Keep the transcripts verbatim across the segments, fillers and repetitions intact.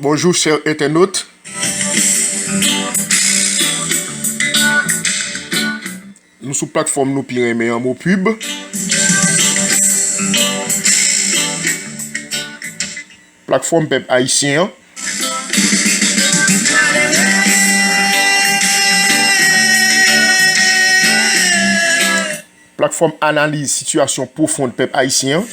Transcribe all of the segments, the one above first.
Bonjou, chè entènot. Nou sou platfòm nou pi renmen an, Mopub. Platfòm pèp ayisyen an. Platfòm analiz sitiyasyon pwofon pèp ayisyen an.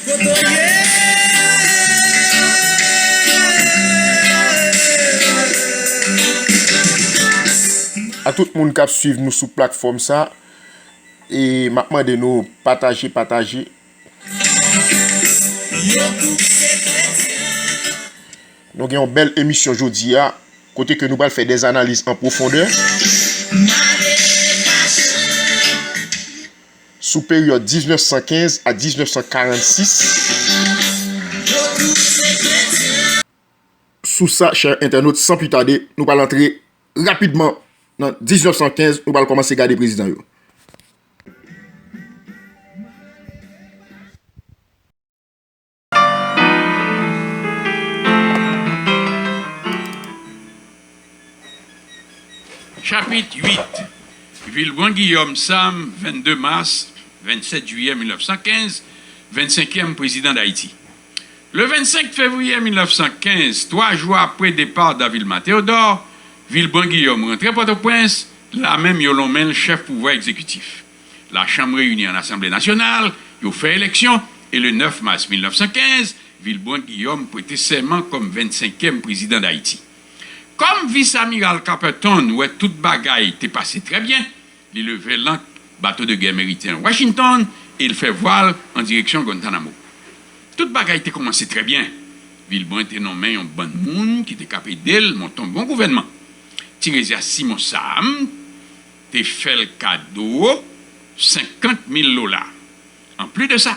A tout moun k ap swiv nou sou platfòm sa, e m ap mande nou pataje, pataje. Nou gen yon bèl emisyon jodi a, kote ke nou pral fè dè analiz an pwofondè sou peryòd diznèf san kenz a diznèf san karannsis. Sou sa, chè entènot, san pli tade, nou pral antre rapidman nan diznèf san kenz, nou pral kòmanse gade prezidan yo. Chapit uit. Vilbrun Guillaume Sam, vennde mas, vennsèt jiyè mil nèf san kenz, vennsenkyèm prezidan Dayiti. Le vennsenk fevriye mil nèf san kenz, twa jou apre depa Davilma Théodore, Vilbrun Guillaume rantre Pòtoprens, lamenm yo lonmen l chèf pouvwa egzekitif. Lachanm reyini ann Asanble Nasyonal, yo fè eleksyon, e le nèf mas mil nèf san kenz, Vilbrun Guillaume prete sèman kòm vennsenkyèm prezidan Dayiti. Kòm vis amiral Caperton wè tout bagay te pase trè byen, li leve lank bato de gè meriken Washington e l fè vwal an direksyon Guantanamo. Tout bagay te kòmanse trè byen. Vilbrun te nonmen yon bann moun ki te kab ede l monte yon bon gouvènman. Tiresias Simon Sam te fè l kado senkant mil dola. Anplis de sa,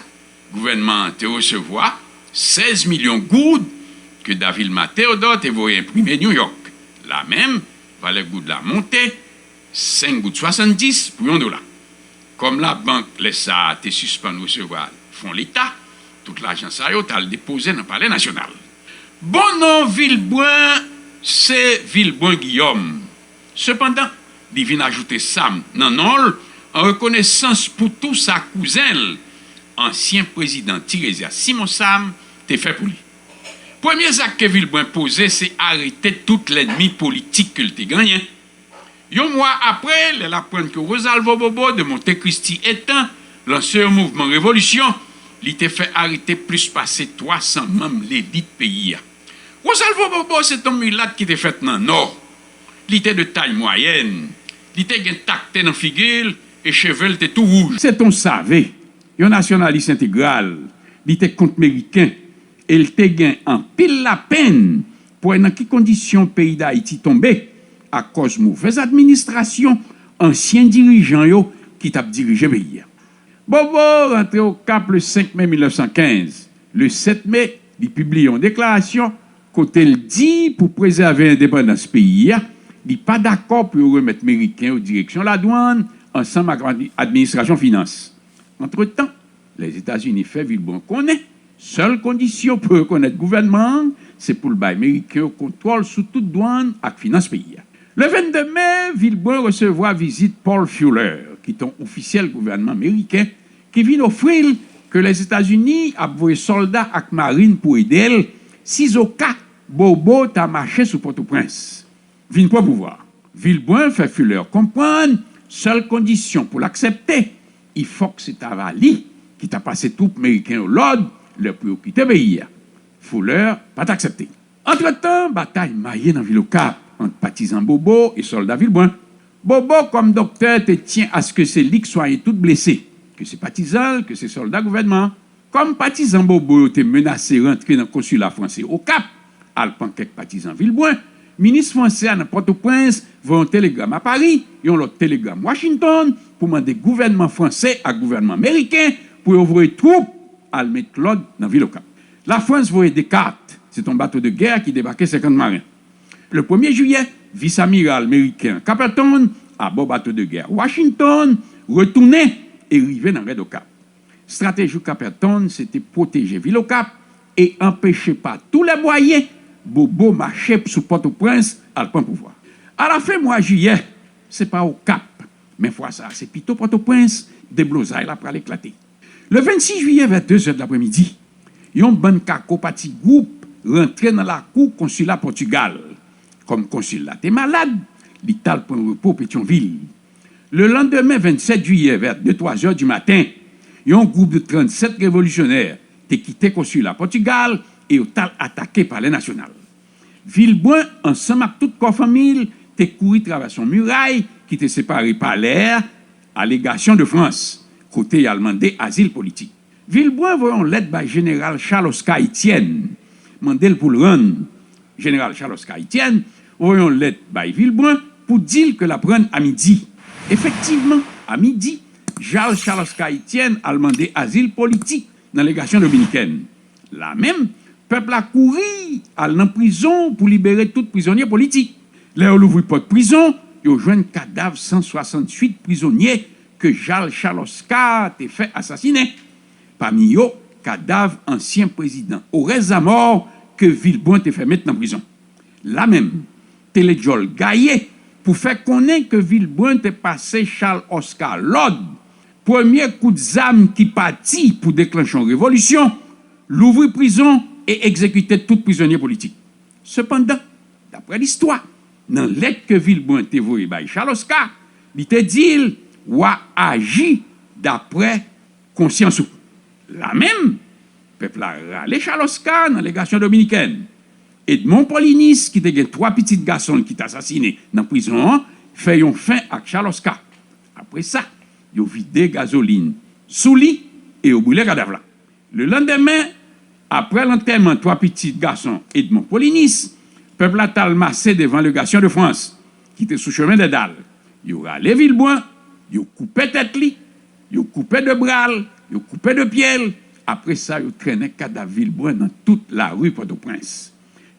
gouvènman an te resevwa sèz milyon goud ke Davilma Théodore te voye enprime New York. Lamenm, valè goud la monte, senk goud swasanndis pou yon dola. Kòm labank lè sa a te sispann resevwa fon leta, tout lajan sa yo t al depoze nan Palè Nasyonal. Bon non Vilbrun se Vilbrun Guillaume. Sepandan, li vin ajoute Sam nan non l an rekonesans pou tou sa kouzen l, ansyen prezidan Tiresias Simon Sam, te fè pou li. Premye zak ke Vilbrun poze se arete tout lènmi politik ke l te genyen. Yon mwa apre, lè l aprann ke Rosalvo Bobo de Monte Cristi Etan lanse yon mouvman revolisyon, li te fè arete plis pase twa san manm lelit peyi a. Rosalvo Bobo se t on milat ki te fèt nan Nò. Li te de tay mwayèn. Li te gen takte nan figi l e cheve l te tou wouj. Se t on save, yon nasyonalis entegral. Li te kont meriken e l te gen anpil lapenn pou wè nan ki kondisyon peyi Dayiti tonbe akòz movèz administrasyon ansyen dirijan yo ki t ap dirije peyi a. Bobo rantre Okap le senk me mil nèf san kenz. Le sèt me, li pibliye yon deklarasyon kote l di pou prezève endepandans peyi a, li pa dakò pou yo remèt Meriken yo direksyon ladwann ansanm ak admi-, administrasyon finans. Antretan, Lèzetazini fè Vilbrun konnen sèl kondisyon pou rekonèt gouvènman an, se pou l bay Meriken yo kontwòl sou tout dwann ak finans peyi a. Le vennde me, Vilbrun resevwa vizit Paul Fuller, ki t on ofisyèl gouvènman meriken, ki vin ofri l ke Lèzetazini ap voye sòlda ak marin pou ede l, sizoka Bobo ta mache sou Pòtoprens. Vin pran pouvwa. Vilbrun fè Fuller konprann sèl kondisyon pou l aksepte, i fòk se ta va li ki ta pase twoup meriken yo lòd lè pou yo kite peyi a. Fuller pa t aksepte. Antretan, batay maye nan vil Okap ant patizan Bobo e sòlda Vilbrun. Bobo, kòm doktè, te tyen aske se li k swaye tout blese, ke se patizan l, ke se sòlda gouvènman an. Kòm patizan Bobo yo te menase rantre nan konsila franse Okap, al pran kèk patizan Vilbrun, minis franse a nan Pòtoprens voye yon telegram a Pari, yon lòt telegram Washington, pou mande gouvènman franse ak gouvènman meriken pou yo voye twoup al met lòd nan vil Okap. Lafrans voye Descartes, se t on bato de gè ki debake senkant maren. Le premye jiyè, vis amiral meriken an Caperton, abò bato de gè Washington, retounen e rive nan rèd Okap. Strateji Caperton se te pwoteje vil Okap e anpeche pa tou lè mwayen Bobo mache sou Pòtoprens al pran pouvwa. Alafen mwa jiyè, se pa Okap, men fwa sa a se pito Pòtoprens deblozay la pral eklate. Le vennsis jiyè vè de zè de lapremidi, yon bann kako pati gwoup rantre nan lakou konsila Pòtigal. Kòm konsil la te malad, li t al pran repo Petyonvil. Le landemen vennset jiyè vè de twa zè di maten, yon gwoup de trannsèt revolisyonè te kite konsila Pòtigal e yo t al atake Palè Nasyonal. Vilbrun ansanm ak tout kò fanmi l te kouri travèse yon miray ki te separe palè a a Legasyon de Frans, kote y al mande azil politik. Vilbrun voye yon lèt bay Jeneral Charles Oscar Etienne, mande l pou l rann. Jeneral Charles Oscar Etienne voye yon lèt bay Vilbrun pou di l ke l ap rann a midi. Efektivman, a midi, Jeneral Charles Oscar Etienne al mande azil politik nan Legasyon Dominikèn. La menm, pèp la kouri al nan prizon pou libere tout prizonye politik. Lè yo louvri pòt prizon, yo jwenn kadav san swasantuit prizonye ke Jeneral Charles Oscar te fè asasinen. Pami yo, kadav ansyen prezidan Oreste Zamor ke Vilbrun te fè met nan prizon. La menm, te lè djòl gaye pou fè konnen ke Vilbrun te pase Charles Oscar lòd, premye kout zam ki pati pou deklanche yon revolisyon, louvri prizon e egzekite tout prizonye politik. Sepandan, daprè listwa, nan lèt ke Vilbrun te voye bay Charles Oscar, li te di l, w a aji daprè konsyans ou. La menm, pèp la rale Charles Oscar nan Legasyon Dominikèn. Edmond Polignis, ki te gen twa pitit gason l ki t asasinen nan prizon an, fè yon fen ak Charles Oscar. Apre sa, yo vide gazolin sou li e yo brile kadav la. Le landemen, apre lantèman twa pitit gason Edmond Polignis, pèp la t al mase devan Legasyon de Frans, ki te sou chemen dè dal. Yo rale Vilbrun, yo koupe tèt li, yo koupe de bra l, yo koupe de pye l. Apre sa, yo trennen kadav Vilbrun nan tout lari Pòtoprens.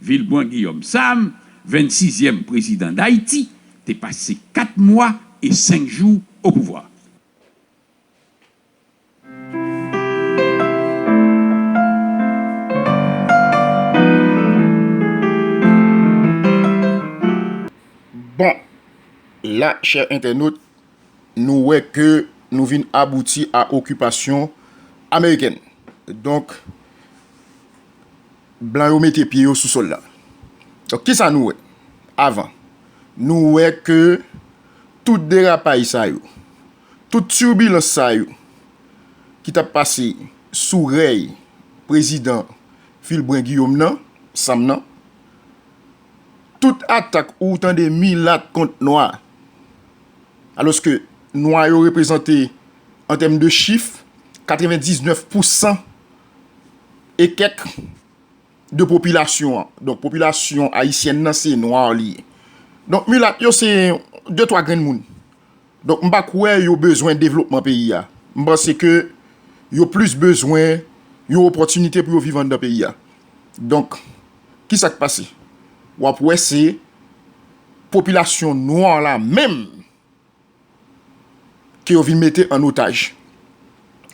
Vilbrun Guillaume Sam, vennsizyèm prezidan Dayiti, te pase kat mwa e senk jou o pouvwa. Bon, la, chè entènot, nou wè ke nou vin abouti a okipasyon amerikèn. Donk, blan yo mete pye yo sou sòl la. Donk, kisa nou wè? Avan, nou wè ke tout derapaj sa yo, tout tibilans sa yo ki t ap pase sou rèy prezidan Vilbrun Guillaume nan, Sam nan, tout atak ou tande milat kont nwa, alòske nwa yo reprezante, an tèm de chif, katrevendiznèf pousan e kèk de popilasyon an. Donk, popilasyon ayisyèn nan, se nwa li ye. Donk, milat yo, se de twa grenn moun. Donk, m pa kwè yo bezwen devlopman peyi a. M panse ke yo plis bezwen yon opòtinite pou yo viv anndan peyi a. Donk, kisa k pase? W ap wè se popilasyon nwa la menm ke yo vin mete an otaj.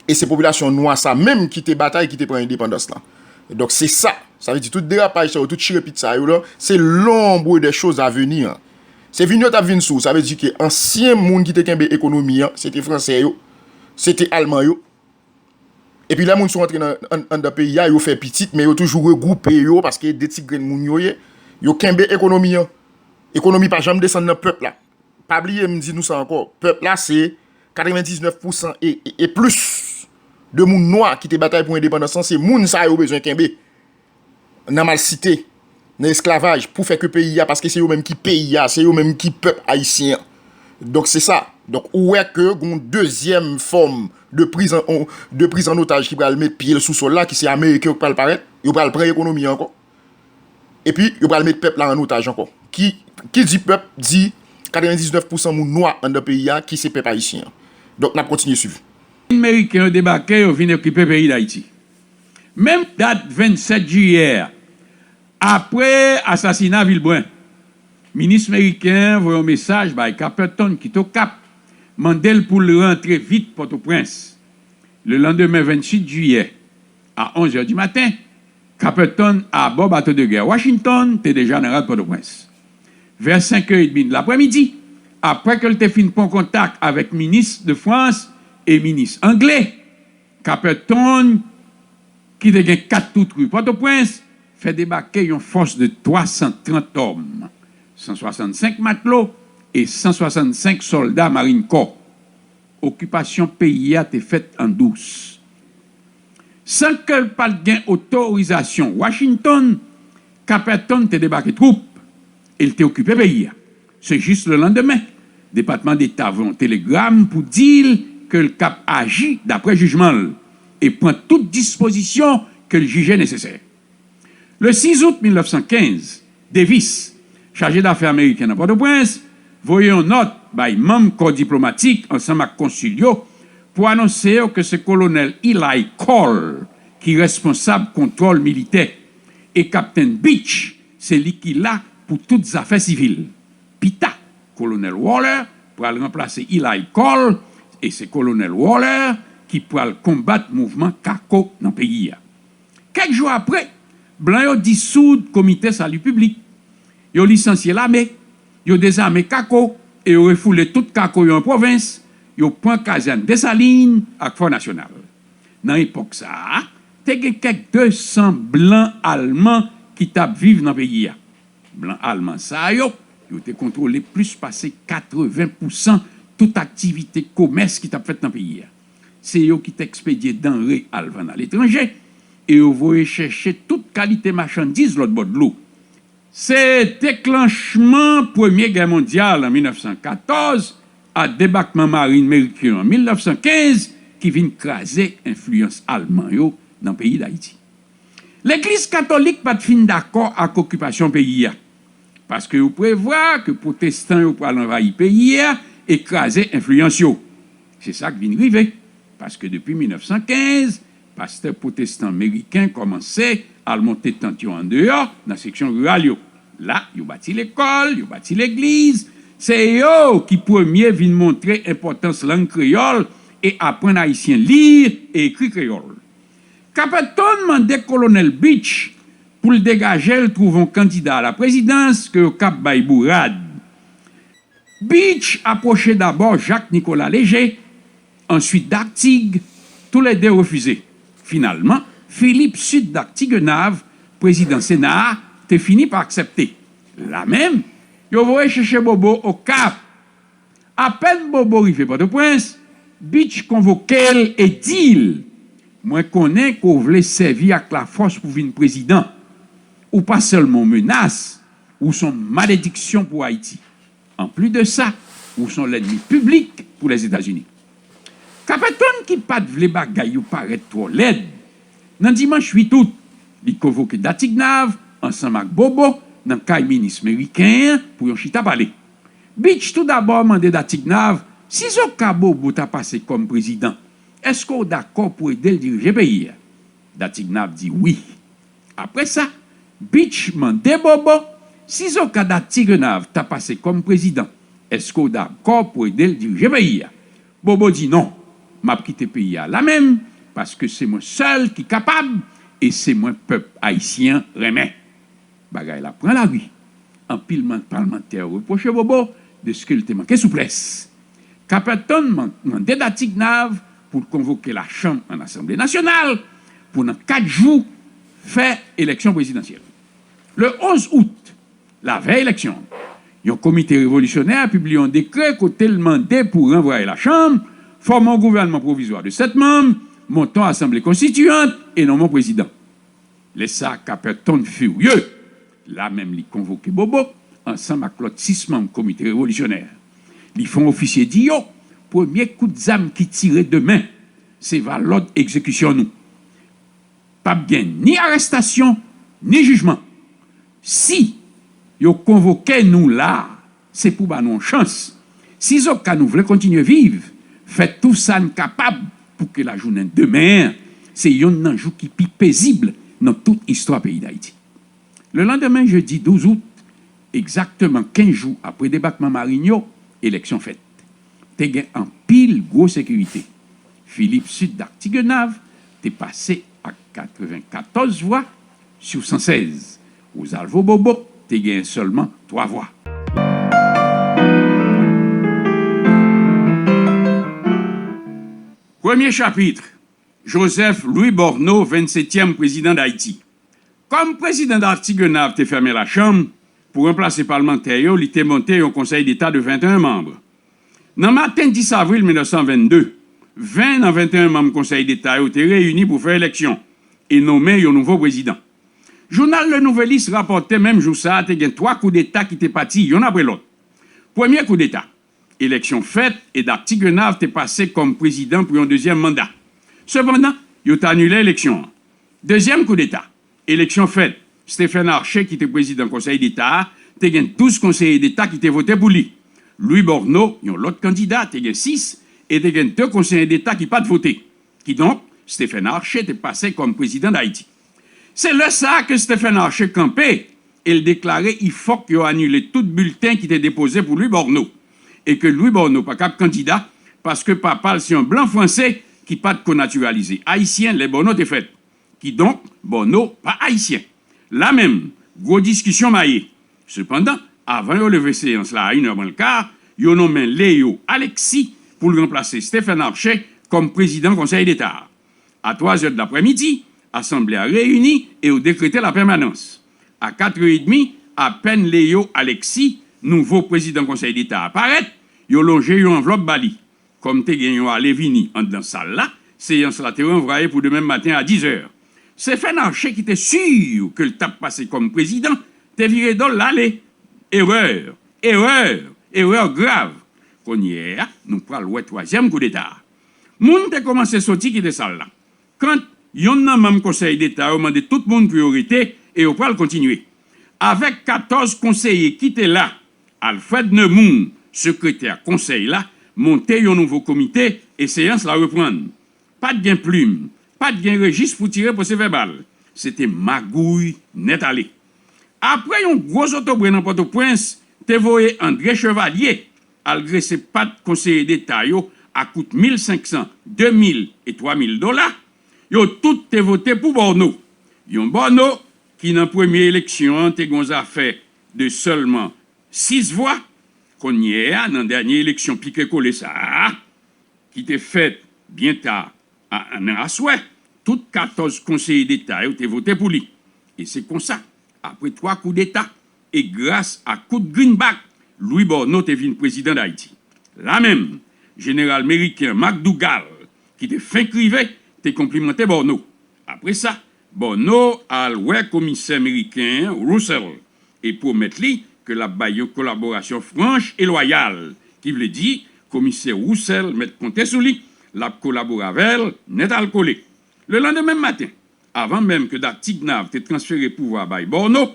E se popilasyon nwa sa menm ki te batay, ki te pran endepandans lan. Donk, se sa. Sa vle di tout derapaj sa yo, tout chirepit sa yo la, se l'ombre des choses à venir. Se vin yo t ap vin sou ou. Sa vle di ke ansyen moun ki te kenbe ekonomi an, se te fransè yo, se te alman yo. Epi lè moun sou antre nan, an, anndan peyi a, yo fè pitit, men yo toujou regwoupe yo, paske de ti grenn moun yo ye. Yo kenbe ekonomi an. Ekonomi pa janm desann nan pèp la. Pa bliye m di nou sa ankò, pèp la se katrevendiznèf pousan e, e, e plis de moun nwa ki te batay pou endepandans lan, se moun sa yo bezwen kenbe nan malsite, nan esklavaj, pou fè ke peyi a, paske se yo menm ki peyi a, se yo menm ki pèp ayisyen an. Donk se sa. Donk ou wè ke gon dezyèm fòm de priz an, de priz an otaj ki pral met pye l sou sòl la, ki se ameriken yo k pral parèt, yo pral pran ekonomi an ankò. Epi yo pral met pèp la an otaj ankò. Ki, ki di pèp, di katrevendiznèf pousan moun nwa anndan peyi a ki se pèp ayisyen an. Donk n ap kontinye swiv. Meriken yo debake, yo vin okipe peyi Dayiti. Menm dat vennsèt jiyè a, apre asasina Vilbrun, minis meriken an voye yon mesaj bay Caperton ki t Okap, mande l pou l rantre vit Pòtoprens. Le landemen venntuit jiyè, a onz è di maten, Caperton abò bato de gè Washington te deja nan rad Pòtoprens. Vè senk è edmi laprèmidi, apre ke l te fin pran kontak avèk minis de Frans e minis angle, Caperton, ki te gen kat twoutou Pòtoprens, fè debake yon fòs de twa san trant òm, san swasannsenk matlo e san swasannsenk sòlda Marine Corps. Okipasyon peyi a te fèt an dous. San ke l pa t gen otorizasyon Washington, Caperton te debake twoup e l te okipe peyi a. Se jis lelandemen, Depatman Deta voye yon telegram pou di l ke l k ap aji dapre jijman l e pran tout dispozisyon ke l jije nesesè. Le sis out mil nèf san kenz, Davis, chaje dafè ameriken nan Pòtoprens, voye yon nòt bay manm kò diplomatik ansanm ak konsil yo pou anonse yo ke se Kolonèl Ely Cole ki responsab kontwòl militè e Kaptenn Beach se li ki la pou tout zafè sivil. Pita, Kolonèl Waller pral ranplase Ely Cole e se Kolonèl Waller ki pral konbat mouvman kako nan peyi a. Kèk jou apre, blan yo disoud Komite Sali Piblik. Yo lisansye lame, yo dezame kako e yo refoule tout kako yo an pwovens, yo pran kazèn Desalin ak Fò Nasyonal. Nan epòk sa a, te gen kèk de san blan alman ki t ap viv nan peyi a. Blan alman sa yo, yo te kontwole plis pase katreven pousan tout aktivite komès ki t ap fèt nan peyi a. Se yo ki t ekspedye danre al vann aletranje e yo voye chèche tout kalite machandiz lòtbò dlo. Se deklanchman Premye Gè Mondyal an mil nèf san katòz a debakman marin meriken an mil nèf san kenz ki vin kraze enfliyans alman yo nan peyi Dayiti. Legliz katolik pa t fin dakò ak okipasyon peyi a, paske yo prevwa ke pwotestan yo pral anvayi peyi a e kraze enfliyans yo. Se sa k vin rive, paske depi mil nèf san kenz, pastè pwotestan meriken kòmanse al monte tant yo andeyò, nan seksyon riral yo. La, yo bati lekòl, yo bati legliz. Se yo ki premye vin montre enpòtans lang kreyòl e aprann Ayisyen li e ekri kreyòl. Caperton mande Kolonèl Beach pou l degaje l twouve yon kandida a la prezidans ke yo kab bay bourad. Beach apwoche dabò Jacques Nicolas Léger, answit Dartigues, toulède refize. Finalman, Philippe Sud Dartiguenave, prezidan Sena a, te fini pa aksepte. La menm, yo voye chèche Bobo Okap. Apèn Bobo rive Pòtoprens, Beach konvoke l e di l, mwen konnen ke w vle sèvi ak lafòs pou vin prezidan. Ou pa sèlman yon menas, ou s on malediksyon pou Ayiti. Anplis de sa, ou s on lènmi piblik pou Lèzetazini. Caperton, ki pa t vle bagay yo parèt twò lèd, nan dimanch uit out, li konvoke Dartiguenave ansanm ak Bobo nan kay minis meriken an pou yon chita pale. Beach toudabò mande Dartiguenave, sizoka Bobo ta pase kòm prezidan, èske w dakò pou ede l dirije peyi a? Dartiguenave di wi. Apre sa, Beach mande Bobo, sizoka Dartiguenave ta pase kòm prezidan, èske w dakò pou ede l dirije peyi a? Bobo di non, m ap kite peyi a lamenm, paske se mwen sèl ki kapab e se mwen pèp ayisyen an renmen. Bagay la pran lari. Anpil manm palmantè repwoche Bobo dèske l te manke souplès. Caperton man- mande Dartiguenave pou l konvoke lachanm an Asanble Nasyonal pou nan kat jou fè eleksyon prezidansyèl. Le onz out, lavèy eleksyon an, yon komite revolisyonè pibliye yon dekrè kote l mande pou ranvwaye lachanm, fòme yon gouvènman pwovizwa de sèt manm, monte yon asanble konstitiyant e nonmen yon prezidan. Lè sa a, Caperton firye. La menm li konvoke Bobo ansanm ak lòt sis manm komite revolisyonè. Li fè yon ofisye di yo, premye kout zam ki tire demen, se va lòd egzekisyon nou. P ap gen ni arèstasyon, ni jijman. Si yo konvoke nou la a, se pou ba nou yon chans. Sizoka nou vle kontinye viv, fè tou sa n kapab pou ke lajounen demen an se yonn nan jou ki pi pezib nan tout istwa peyi Dayiti. Lelandemen, jedi douz out, egzakteman kenz jou apre debakman marin yo, eleksyon fèt. Te gen anpil gwo sekirite. Philippe Sud Dartiguenave te pase ak katrevenkatòz vwa, sou san sèz. Rosalvo Bobo te genyen sèlman twa vwa. Premye chapit, Joseph Louis Borno, vennsetyèm prezidan Dayiti. Kòm prezidan Dartiguenave te fèmen lachanm, pou ranplase palmantè yo, li te monte yon Konsèy Deta de venteyen manm. Nan maten dis avril mil nèf san vennde, ven nan venteyen manm Konsèy Deta yo te reyini pou fè eleksyon e nonmen yon nouvo prezidan. Jounal Le Nouvelliste rapòte menm jou sa a te gen twa koudeta ki te pati yonn apre lòt. Premye koudeta, eleksyon fèt e Dartiguenave te pase kòm prezidan pou yon dezyèm manda. Sepandan, yo t anile eleksyon an. Dezyèm koudeta, eleksyon fèt, Stephen Archer, ki te prezidan Konsèy Deta a, te gen douz konseye deta ki te vote pou li. Louis Borno, yon lòt kandida, te gen sis, e te gen de konseye deta ki pa t vote. Kidonk, Stephen Archer te pase kòm prezidan Dayiti. Se lè sa a ke Stephen Archer kanpe e l deklare i fòk yo anile tout bilten ki te depoze pou Louis Borno, e ke Louis Borno pa kab kandida paske papa l se yon blan franse ki pa t ko natiralize ayisyen lè Borno te fèt. Kidonk, Borno pa ayisyen. La menm, gwo diskisyon maye. Sepandan, avan yo leve seyans la a inè mwen lka, yo nonmen Léo Alexis pou l ranplase Stephen Archer kòm prezidan Konsèy Deta a. A twazè de laprèmidi, asanble a reyini e yo dekrete lapèmanans. A katrè edmi, apèn Léo Alexis, nouvo prezidan Konsèy Deta a, parèt, yo lonje yon anvlòp ba li. Kòm te gen yon ale vini anndan sal la, seyans la te ranvwaye pou demen maten a dis è. Stephen Archer, ki te si ke l t ap pase kòm prezidan, te vire do l l ale. Erè! Erè! Erè grav! Kounye a, nou pral wè twazyèm koudeta a. Moun te kòmanse soti kite sal la. Kant yonn nan manm Konsèy Deta yo mande tout moun pou yo rete e yo pral kontinye. Avèk katòz konseye ki te la, Alfred Nemours, sekretè konsèy la, monte yon nouvo komite e seyans la reprann. Pa t gen plim, pa t gen rejis pou tire pwosevèbal. Se te magouy nèt ale. Apre yon gwo zotobre nan Pòtoprens te voye André Chevalier al grese pat konseye deta yo a kout mil senk san, de mil e twa mil dola, yo tout te vote pou Borno. Yon Borno ki nan premye eleksyon an te gon zafè de sèlman sis vwa, kounye a, nan dènye eleksyon pike kole sa a, ki te fèt byen ta a, nan aswè, tout katòz konseye deta yo te vote pou li. E se konsa, apre twa koudeta, e gras a kout greenback, Louis Borno te vin prezidan Dayiti. La menm, jeneral meriken McDougall, ki te fenk rive, te konplimante Borno. Apre sa, Borno al wè komisè meriken an, Russell, e pwomèt li ke l ap bay yon kolaborasyon franch e lwayal, ki vle di komisè Russell mèt konte sou li, l ap kolabore avè l nèt al kole. Lelandemen maten, avan menm ke Dartiguenave te transfere pouvwa bay Borno,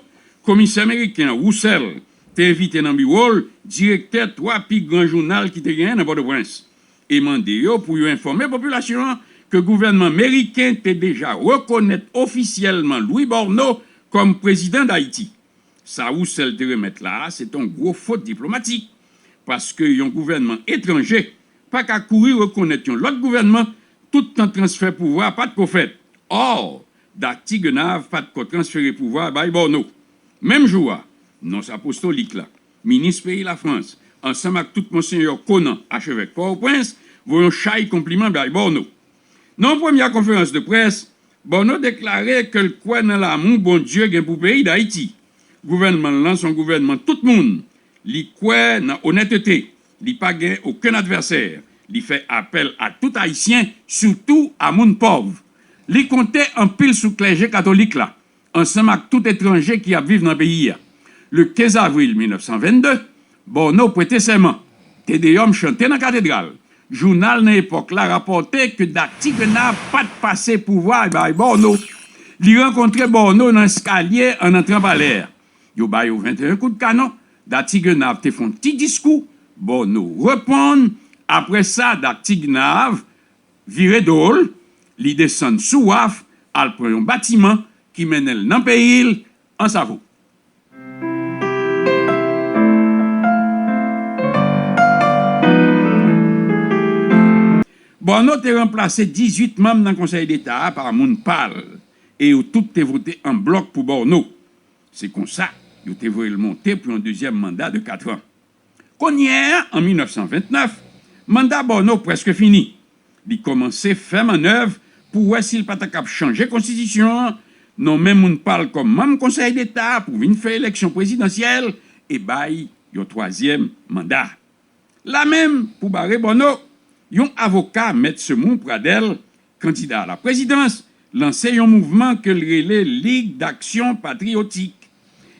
komisè meriken an Russell te envite nan biwo l direktè twa pi gran jounal ki te genyen nan Pòtoprens e mande yo pou yo enfòme popilasyon an ke gouvènman meriken te deja rekonèt ofisyèlman Louis Borno kòm prezidan Dayiti. Sa Russell te remèt la a, se te yon gwo fot diplomatik, paske yon gouvènman etranje pa ka kouri rekonèt yon lòt gouvènman toutan transfè pouvwa a pa t ko fèt. Ò, Dartiguenave pa t ko transfere pouvwa a bay Borno. Menm jou a, nons apostolik la, minis peyi Lafrans, ansanm ak tout Monsenyè Conan, achevèk Pòtoprens, voye yon chay konpliman bay Borno. Nan yon premyè konferans de près, Borno deklare ke l kwè nan lanmou Bondye gen pou peyi Dayiti. Gouvènman l lan se yon gouvènman tout moun. Li kwè nan onètete. Li pa gen okenn advèsè. Li fè apèl a tout Ayisyen, sitou a moun pòv. Li konte anpil sou klèje katolik la, ansanm ak tout etranje ki ap viv nan peyi a. Le kenz avril mil nèf san vennde, Borno prete sèman. Te Deyòm chante nan katedral. Jounal nan epòk la rapòte ke Dartiguenave pa t pase pouvwa bay Borno. Li rankontre Borno nan eskalye an antran palè a. Yo ba yo venteyen kout kanon. Dartiguenave te fè yon ti diskou. Borno reponn. Apre sa, Dartiguenave vire do l, li desann sou waf, al pran yon batiman ki mennen l nan peyi l, Ansavo. Borno te ranplase dizuit manm nan Konsèy Deta a pa moun pa l, e yo tout te vote an blòk pou Bòno. Se konsa, yo te voye l monte pou yon dezyèm manda de kat an. Kounye a, an mil nèf san vennèf, manda Bòno prèske fini. Li kòmanse fè mannèv pou wè si l pa ta kab chanje konstitisyon an, nonmen moun pa l kòm manm Konsèy Deta pou vin fè eleksyon prezidansyèl e bay yon twazyèm manda. Lamenm, pou bare Bòno, yon avoka, Mèt Semon Pradel, kandida a la prezidans, lanse yon mouvman ke l rele Ligue d'Action Patriotique,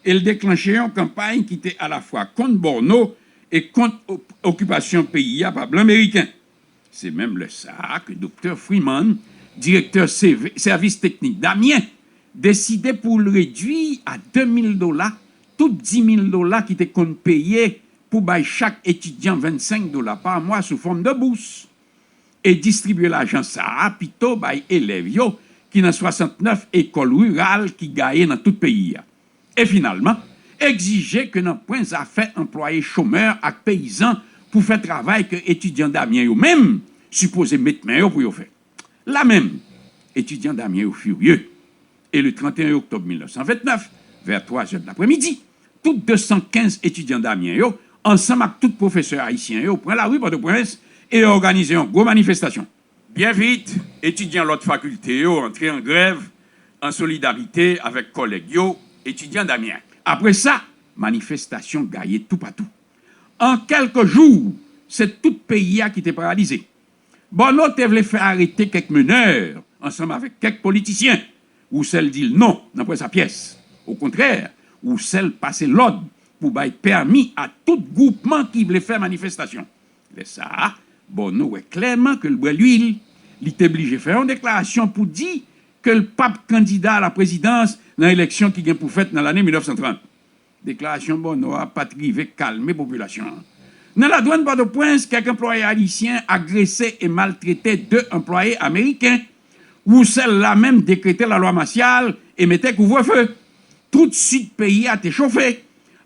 e l deklanche yon kanpay ki te alafwa kont Bòno e kont op- okipasyon peyi a pa blan meriken. Se menm lè sa a ke Doktè Freeman, direktè sèvi- sèvis teknik Damyen, deside pou l redui a de mil dola tout dis mil dola ki te konn peye pou bay chak etidyan vennsenk dola pa mwa sou fòm de bous, e distribye lajan sa a pito bay elèv yo ki nan swasantnèf ekòl riral ki gaye nan tout peyi a. E finalman, egzije ke nan pwen zafè anplwaye chomè ak peyizan pou fè travay ke etidyan Damyen yo menm sipoze met men yo pou yo fè. Lamenm, etidyan Damyen yo firye. E le trannteyen oktòb mil nèf san vennèf, vè twa zè de lapremidi, tout de san kenz etidyan Damyen yo, ansanm ak tout pwofesè ayisyen yo, pran lari Pòtoprens e òganize yon gwo manifestasyon. Byen vit, etidyan lòt fakilte yo antre an grèv an solidarite avèk kòlèg yo, etidyan Damyen. Apre sa, manifestasyon gaye toupatou. An kèlke jou, se tout peyi a ki te paralize. Bòno te vle fè arete kèk menè ansanm avèk kèk politisyen. Roussel di l non nan pwen sa pyès. Okontrè, Roussel pase lòd pou bay pèmi a tout gwoupman ki vle fè manifestasyon. Lè sa a, Bòno wè klèman ke l bwè lwil. Li te blije fè yon deklarasyon pou di ke l p ap kandida a la prezidans nan eleksyon ki gen pou fèt nan lane mil nèf san trant. Deklarasyon Bòno a pa t rive kalme popilasyon an. Nan ladwann Pòtoprens, kèk anplwaye ayisyen agrese e maltrete de anplwaye ameriken. Roussel lamenm dekrete lalwa masyal e mete kouvrefe. Tout sid peyi a te chofe.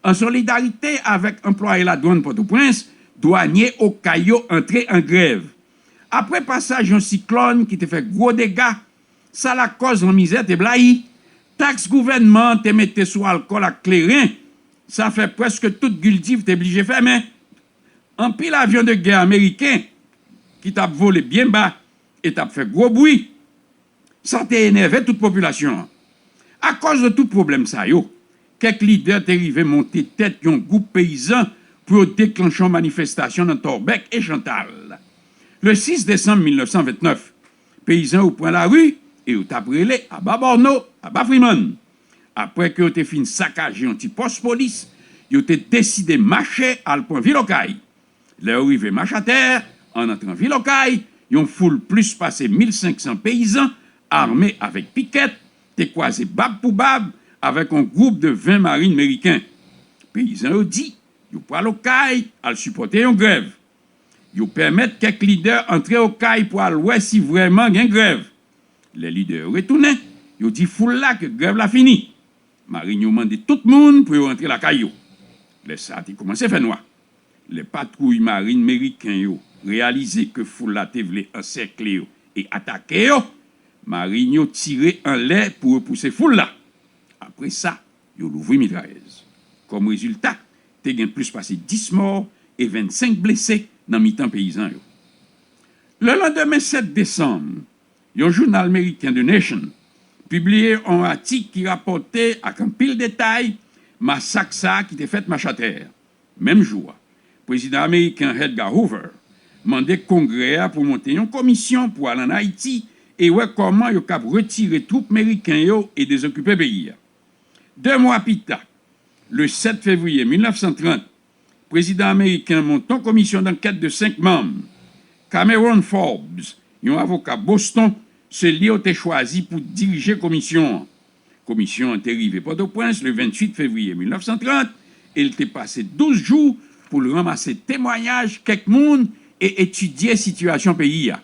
An solidarite avèk anplwaye ladwann Pòtoprens, dwanye Okay yo antre an grèv. Apre pasaj yon siklòn ki te fè gwo dega, sa lakòz lanmizè te blayi. Taks gouvènman an te mete sou alkòl ak kleren, sa fè prèske tout gildiv te blije fèmen. Anpil avyon de gè ameriken ki t ap vole byen ba e t ap fè gwo bri, sa te enève tout popilasyon an. Akòz de tout pwoblèm sa yo, kèk lidè te rive monte tèt yon gwoup peyizan pou yo deklanche yon manifestasyon nan Tòbèk e Chantal. Le sis desanm mil nèf san vennèf, peyizan yo pran lari e yo t ap rele aba Bòno, aba Freeman. Apre ke yo te fin sakaje yon ti pòs polis, yo te deside mache al pran vil Okay. Lè yo rive Machatè, an antran vil Okay, yon foul plis pase mil senk san peyizan, ame avèk pikèt, te kwaze bab pou bab avèk yon gwoup de ven marin meriken. Peyizan yo di yo pral Okay al sipòte yon grèv. Yo pèmèt kèk lidè antre Okay pou al wè si vrèman gen grèv. Lè lidè yo retounen, yo di foul la ke grèv la fini. Marin yo mande tout moun pou yo rantre lakay yo. Lè sa a te kòmanse fè nwa. Lè patwouy marin meriken yo reyalize ke foul la te vle ansèkle yo e atake yo, marin yo tire anlè pou repouse foul la. Apre sa, yo louvri mitrayèz. Kòm rezilta, te gen plis pase dis mò e vennsenk blese nan mitan peyizan yo. Lelandemen sèt desanm, yon jounal meriken, The Nation, pibliye yon atik ki rapòte ak anpil detay masak sa a ki te fèt Machatè. Menm jou a, prezidan ameriken Edgar Hoover mande Kongrè a pou monte yon komisyon pou al ann Ayiti e wè kòman yo kab retire twoup meriken yo e dezokipe peyi a. De mwa pita, le sèt fevriye mil nèf san trant, prezidan ameriken monte yon komisyon dankèt de senk manm. Cameron Forbes, yon avoka Boston, se li yo te chwazi pou dirije komisyon an. Komisyon an te rive Pòtoprens le venntuit fevriye mil nèf san trant e l te pase douz jou pou l ranmase temwayaj kèk moun e etidye sitiyasyon peyi a.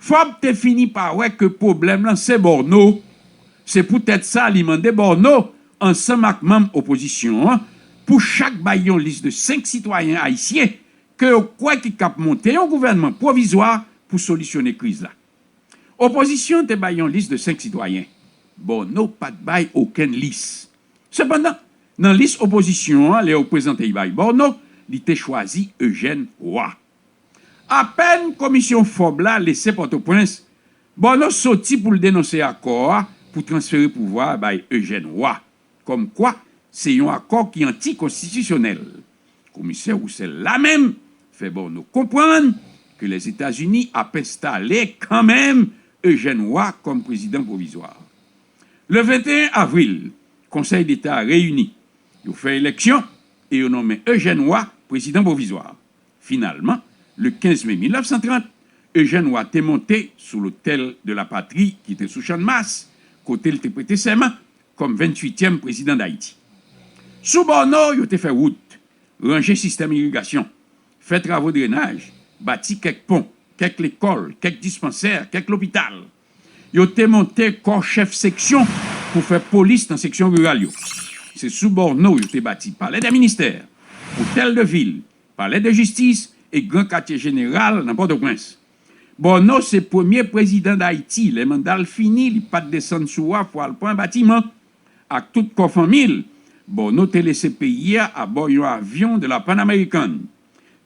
Forbes te fini pa wè ke pwoblèm lan se Bòno. Se poutèt sa li mande Bòno, ansanm ak manm opozisyon an, pou chak bay yon lis de senk sitwayen ayisyen ke yo kwè ki kab monte yon gouvènman pwovizwa pou solisyone kriz la. Opozisyon an te bay yon lis de senk sitwayen. Bòno pa t bay okenn lis. Sepandan, nan lis opozisyon an, lè yo prezante l bay Bòno, li te chwazi Ejèn Wa. Apèn Komisyon Fòb la lese Pòtoprens, Bòno soti pou l denonse akò a pou transfere pouvwa a bay Ejèn Wa, kòmkwa se yon akò ki anti-konstitisyonèl. Komisè Roussel la menm fè Bòno konprann ke Lèzetazini ap enstale kanmenm Ejèn Wa kòm prezidan pwovizwa. Le venteyen avril, Konsèy Deta a reyini. Yo fè eleksyon e yo nonmen Ejèn Wa prezidan pwovizwa. Finalman, le kenz me mil nèf san trant, Ejèn Wa te monte sou Lotèl de la Patri ki te sou Channmas, kote l te prete sèman kòm venntuityèm prezidan Dayiti. Sou Bòno, yo te fè wout, ranje sistèm irigasyon, fè travo drenaj, bati kèk pon, kèk lekòl, kèk dispansè, kèk lopital. Yo te monte kò chèf seksyon pou fè polis nan seksyon riral yo. Se sou Bòno yo te bati Palè dè Ministè, Otèl de Vil, Palè de Jistis e Gran Katye Jeneral nan Pòtoprens. Bòno se premye prezidan Dayiti, lè manda l fini, li pa t desann sou waf pou al pran batiman. Ak tout kò fanmi l, Bòno te lese peyi a abò yon avyon de la Pan American.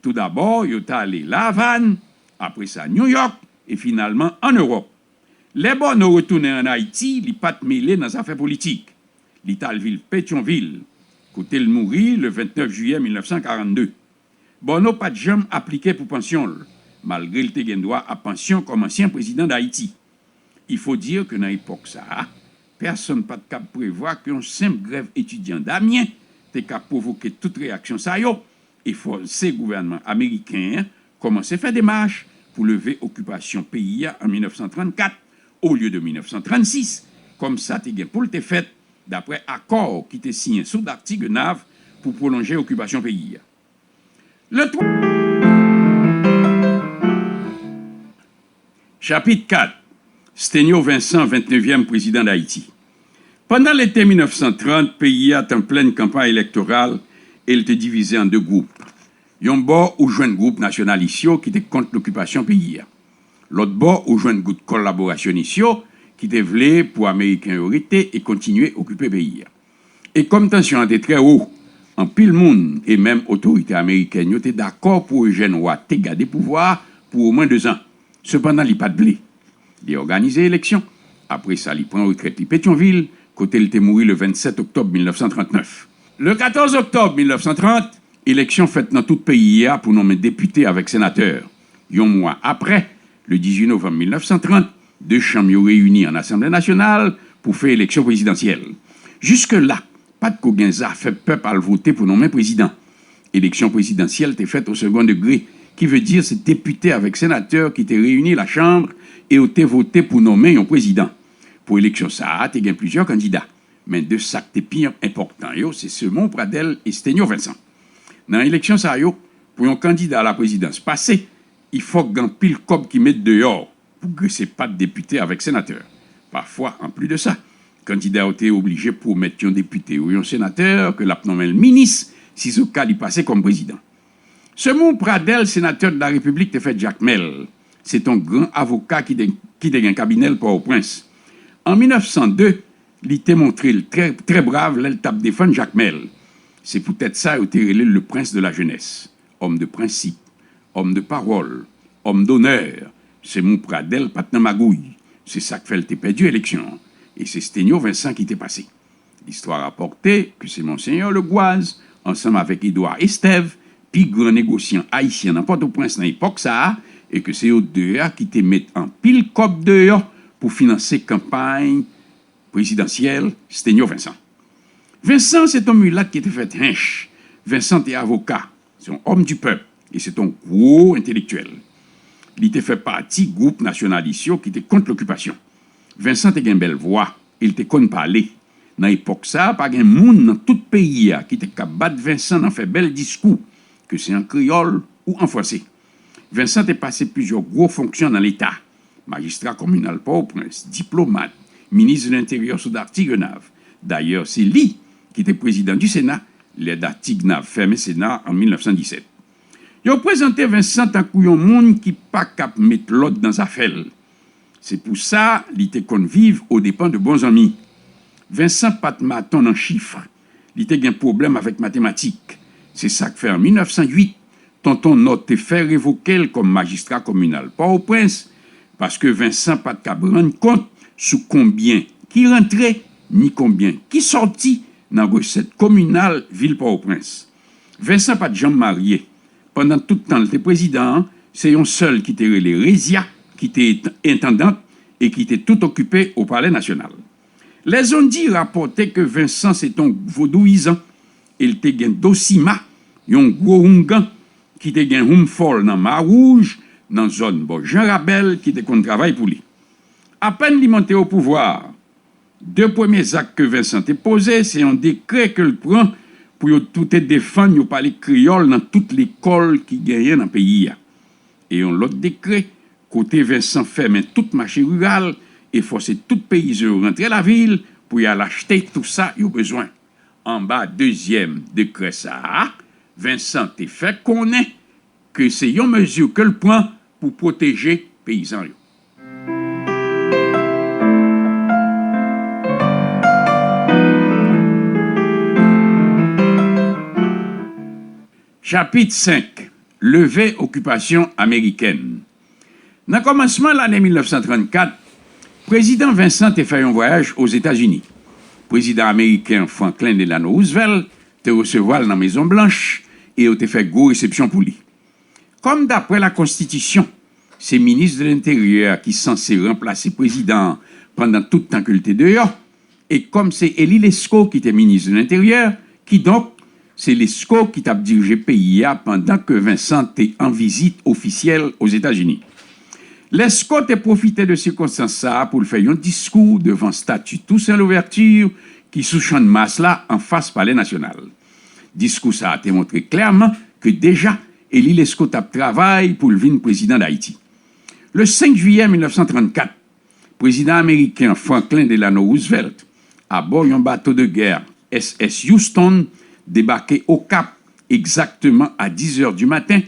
Toudabò, yo t ale La Avàn, apre sa New York, e finalman ann Ewòp. Lè Bòno retounen ann Ayiti, li pa t mele nan zafè politik. Li t al viv Petyonvil, kote l mouri le vennèf jiyè mil nèf san karannde. Bòno pa t janm aplike pou pansyon l, malgre l te gen dwa a pansyon kòm ansyen prezidan Dayiti. Il faut dire que nan epòk sa a, pèsonn pa t kab prevwa ke yon senp grèv etidyan Damyen te ka pwovoke tout reyaksyon sa yo e fòse gouvènman ameriken an kòmanse fè demach pou leve okipasyon peyi a an mil nèf san trannkat olye de mil nèf san trannsis, kòm sa te gen pou l te fèt, dapre akò ki te siyen sou Dat Tigrenav pou pwolonje okipasyon peyi a. Le twa. Chapit kat. Stenyo Vensan, vennevyenm prezidan Dayiti. Pandan lete mil nèf san trant, peyi a t an plenn kanpay elektoral e l te divize an de gwoup. Yon bò, ou jwenn gwoup nasyonalis yo ki te kont lokipasyon peyi a. Lòt bò, ou jwenn gwoup kolaborasyonis yo ki te vle pou Ameriken yo rete e kontinye okipe peyi a. E kòm tansyon an te trè wo, anpil moun, e menm otorite amerikèn yo, te dakò pou Ejèn Wa te gade pouvwa a pou omwen dezan. Sepandan, li pa t vle. Li òganize eleksyon. Apre sa, li pran retrèt li Petyonvil, kote l te mouri le vennsèt oktòb mil nèf san trannèf. Le katòz oktòb mil nèf san trant, eleksyon fèt nan tout peyi a pou nonmen depite avèk senatè. Yon mwa apre, le dizuit novanm mil nèf san trant, de chanm yo reyini an Asanble Nasyonal pou fè eleksyon prezidansyèl. Jiske la, pa t ko gen zafè pèp al vote pou nonmen prezidan. Eleksyon prezidansyèl te fèt o segon degre, ki vle di se depite avèk senatè ki te reyini lachanm e yo te vote pou nonmen yon prezidan. Pou eleksyon sa a, te gen plizyè kandida, men de sa k te pi enpòtan yo, se Semon Pradel e Stenyo Vensan. Nan eleksyon sa yo, pou yon kandida a la prezidans pase, i fòk gen anpil kòb ki met deyò pou grese pat depite avèk senatè. Pafwa, anplis de sa, kandida yo te oblije pwomèt yon depite ou yon senatè ke l ap nonmen l minis, sizoka li pase kòm prezidan. Semon Pradel, senatè de la Repiblik, te fèt Jakmèl. Se t on gran avoka ki te, ki te gen kabinè l Pòtoprens. An mil nèf san de, li te montre l trè, trè brav lè l t ap defann Jakmèl. Se poutèt sa yo te rele l le prince de la jeunesse, homme de principe, homme de parole, homme d'honneur. Semon Pradel pa t nan magouy. Se sa k fè l te pèdi eleksyon an. E se Stenyo Vensan ki te pase. Listwa rapòte ke se Monseyè Legwaz, ansanm avèk Edwa Estèv, pi gran negosyan ayisyen nan Pòtoprens nan epòk sa a, e ke se yo de a ki te met anpil kòb deyò pou finanse kanpay prezidansyèl Stenyo Vensan. Vensan se t on milat ki te fèt hench. Vensan te avoka, se yon homme du peuple, e se t on gwo entelektyèl. Li te fè pati gwoup nasyonalis yo ki te kont lokipasyon. Vensan te gen bèl vwa, e l te konn pale. Nan epòk sa a, pa gen moun nan tout peyi a ki te ka bat Vensan nan fè bèl diskou, ke se an kreyòl ou an franse. Vensan te pase plizyè gwo fonksyon nan Leta, majistra kominal Pòtoprens, diplomat, minis de lenteryè sou Dat Tigrenav. Dayè, se li ki te prezidan di Sena lè Dat Tigrenav fèmen Sena an mil nèf san disèt. Yo prezante Vensan tankou yon moun ki pa k ap met lòd nan zafè l. Se pou sa li te konn viv odepan de bon zanmi. Vensan pa t maton nan chif. Li te gen pwoblèm avèk matematik. Se sa k fè an mil nèf san uit, Tonton Nò te fè revoke l kòm majistra kominal Pòtoprens, paske Vensan pa t kab rann kont sou konbyen ki rantre, ni konbyen ki sòti nan resèt kominal vil Pòtoprens. Vensan pa t janm marye. Pandan tout tan l te prezidan an, se yon sèl ki te rele Rezya, ki te et- entandant e ki te tout okipe o Palè Nasyonal. Lèzondi rapòte ke Vensan se t on vodouyizan e l te gen Dosima, yon gwo oungan ki te gen hounfòl nan Ma Wouj, nan zòn bò Jan Rabèl, ki te konn travay pou li. Apèn li monte o pouvwa, de premye zak ke Vensan te poze se yon dekrè ke l pran pou yo tou te defann yo pale kreyòl nan tout lekòl ki genyen nan peyi a. E yon lòt dekrè kote Vensan fèmen tout mache riral e fòse tout peyizan yo rantre lavil pou y al achte tou sa yo bezwen. Anba dezyèm dekrè sa a, Vensan te fè konnen ke se yon mezi ke l pran pou pwoteje peyizan yo. Chapit senk. Leve okipasyon amerikèn. Nan kòmansman lane mil nèf san trannkat, Prezidan Vensan te fè yon vwayaj Ozetazini. Prezidan ameriken Franklin Delano Roosevelt te resevwa l nan Mezon Blanch e yo te fè gwo resepsyon pou li. Kòm daprè lakonstitisyon, se minis de lenteryè a ki sanse ranplase prezidan an pandan tout tan ke l te deyò, e kòm se Elie Lescot ki te minis de lenteryè, kidonk, se Lescot ki t ap dirije peyi a pandan ke Vensan te an vizit ofisyèl Ozetazini. Lescot te pwofite de sikonstans sa a pou l fè yon diskou devan stati Toussaint Louverture ki sou Channmas la anfas Palè Nasyonal. Diskou sa a te montre klèman ke deja Elie Lescot t ap travay pou l vin prezidan Dayiti. Le senk jiyè mil nèf san trannkat, Prezidan ameriken an Franklin Delano Roosevelt, abò yon bato de gè S S Houston, debake Okap egzakteman a diz è di maten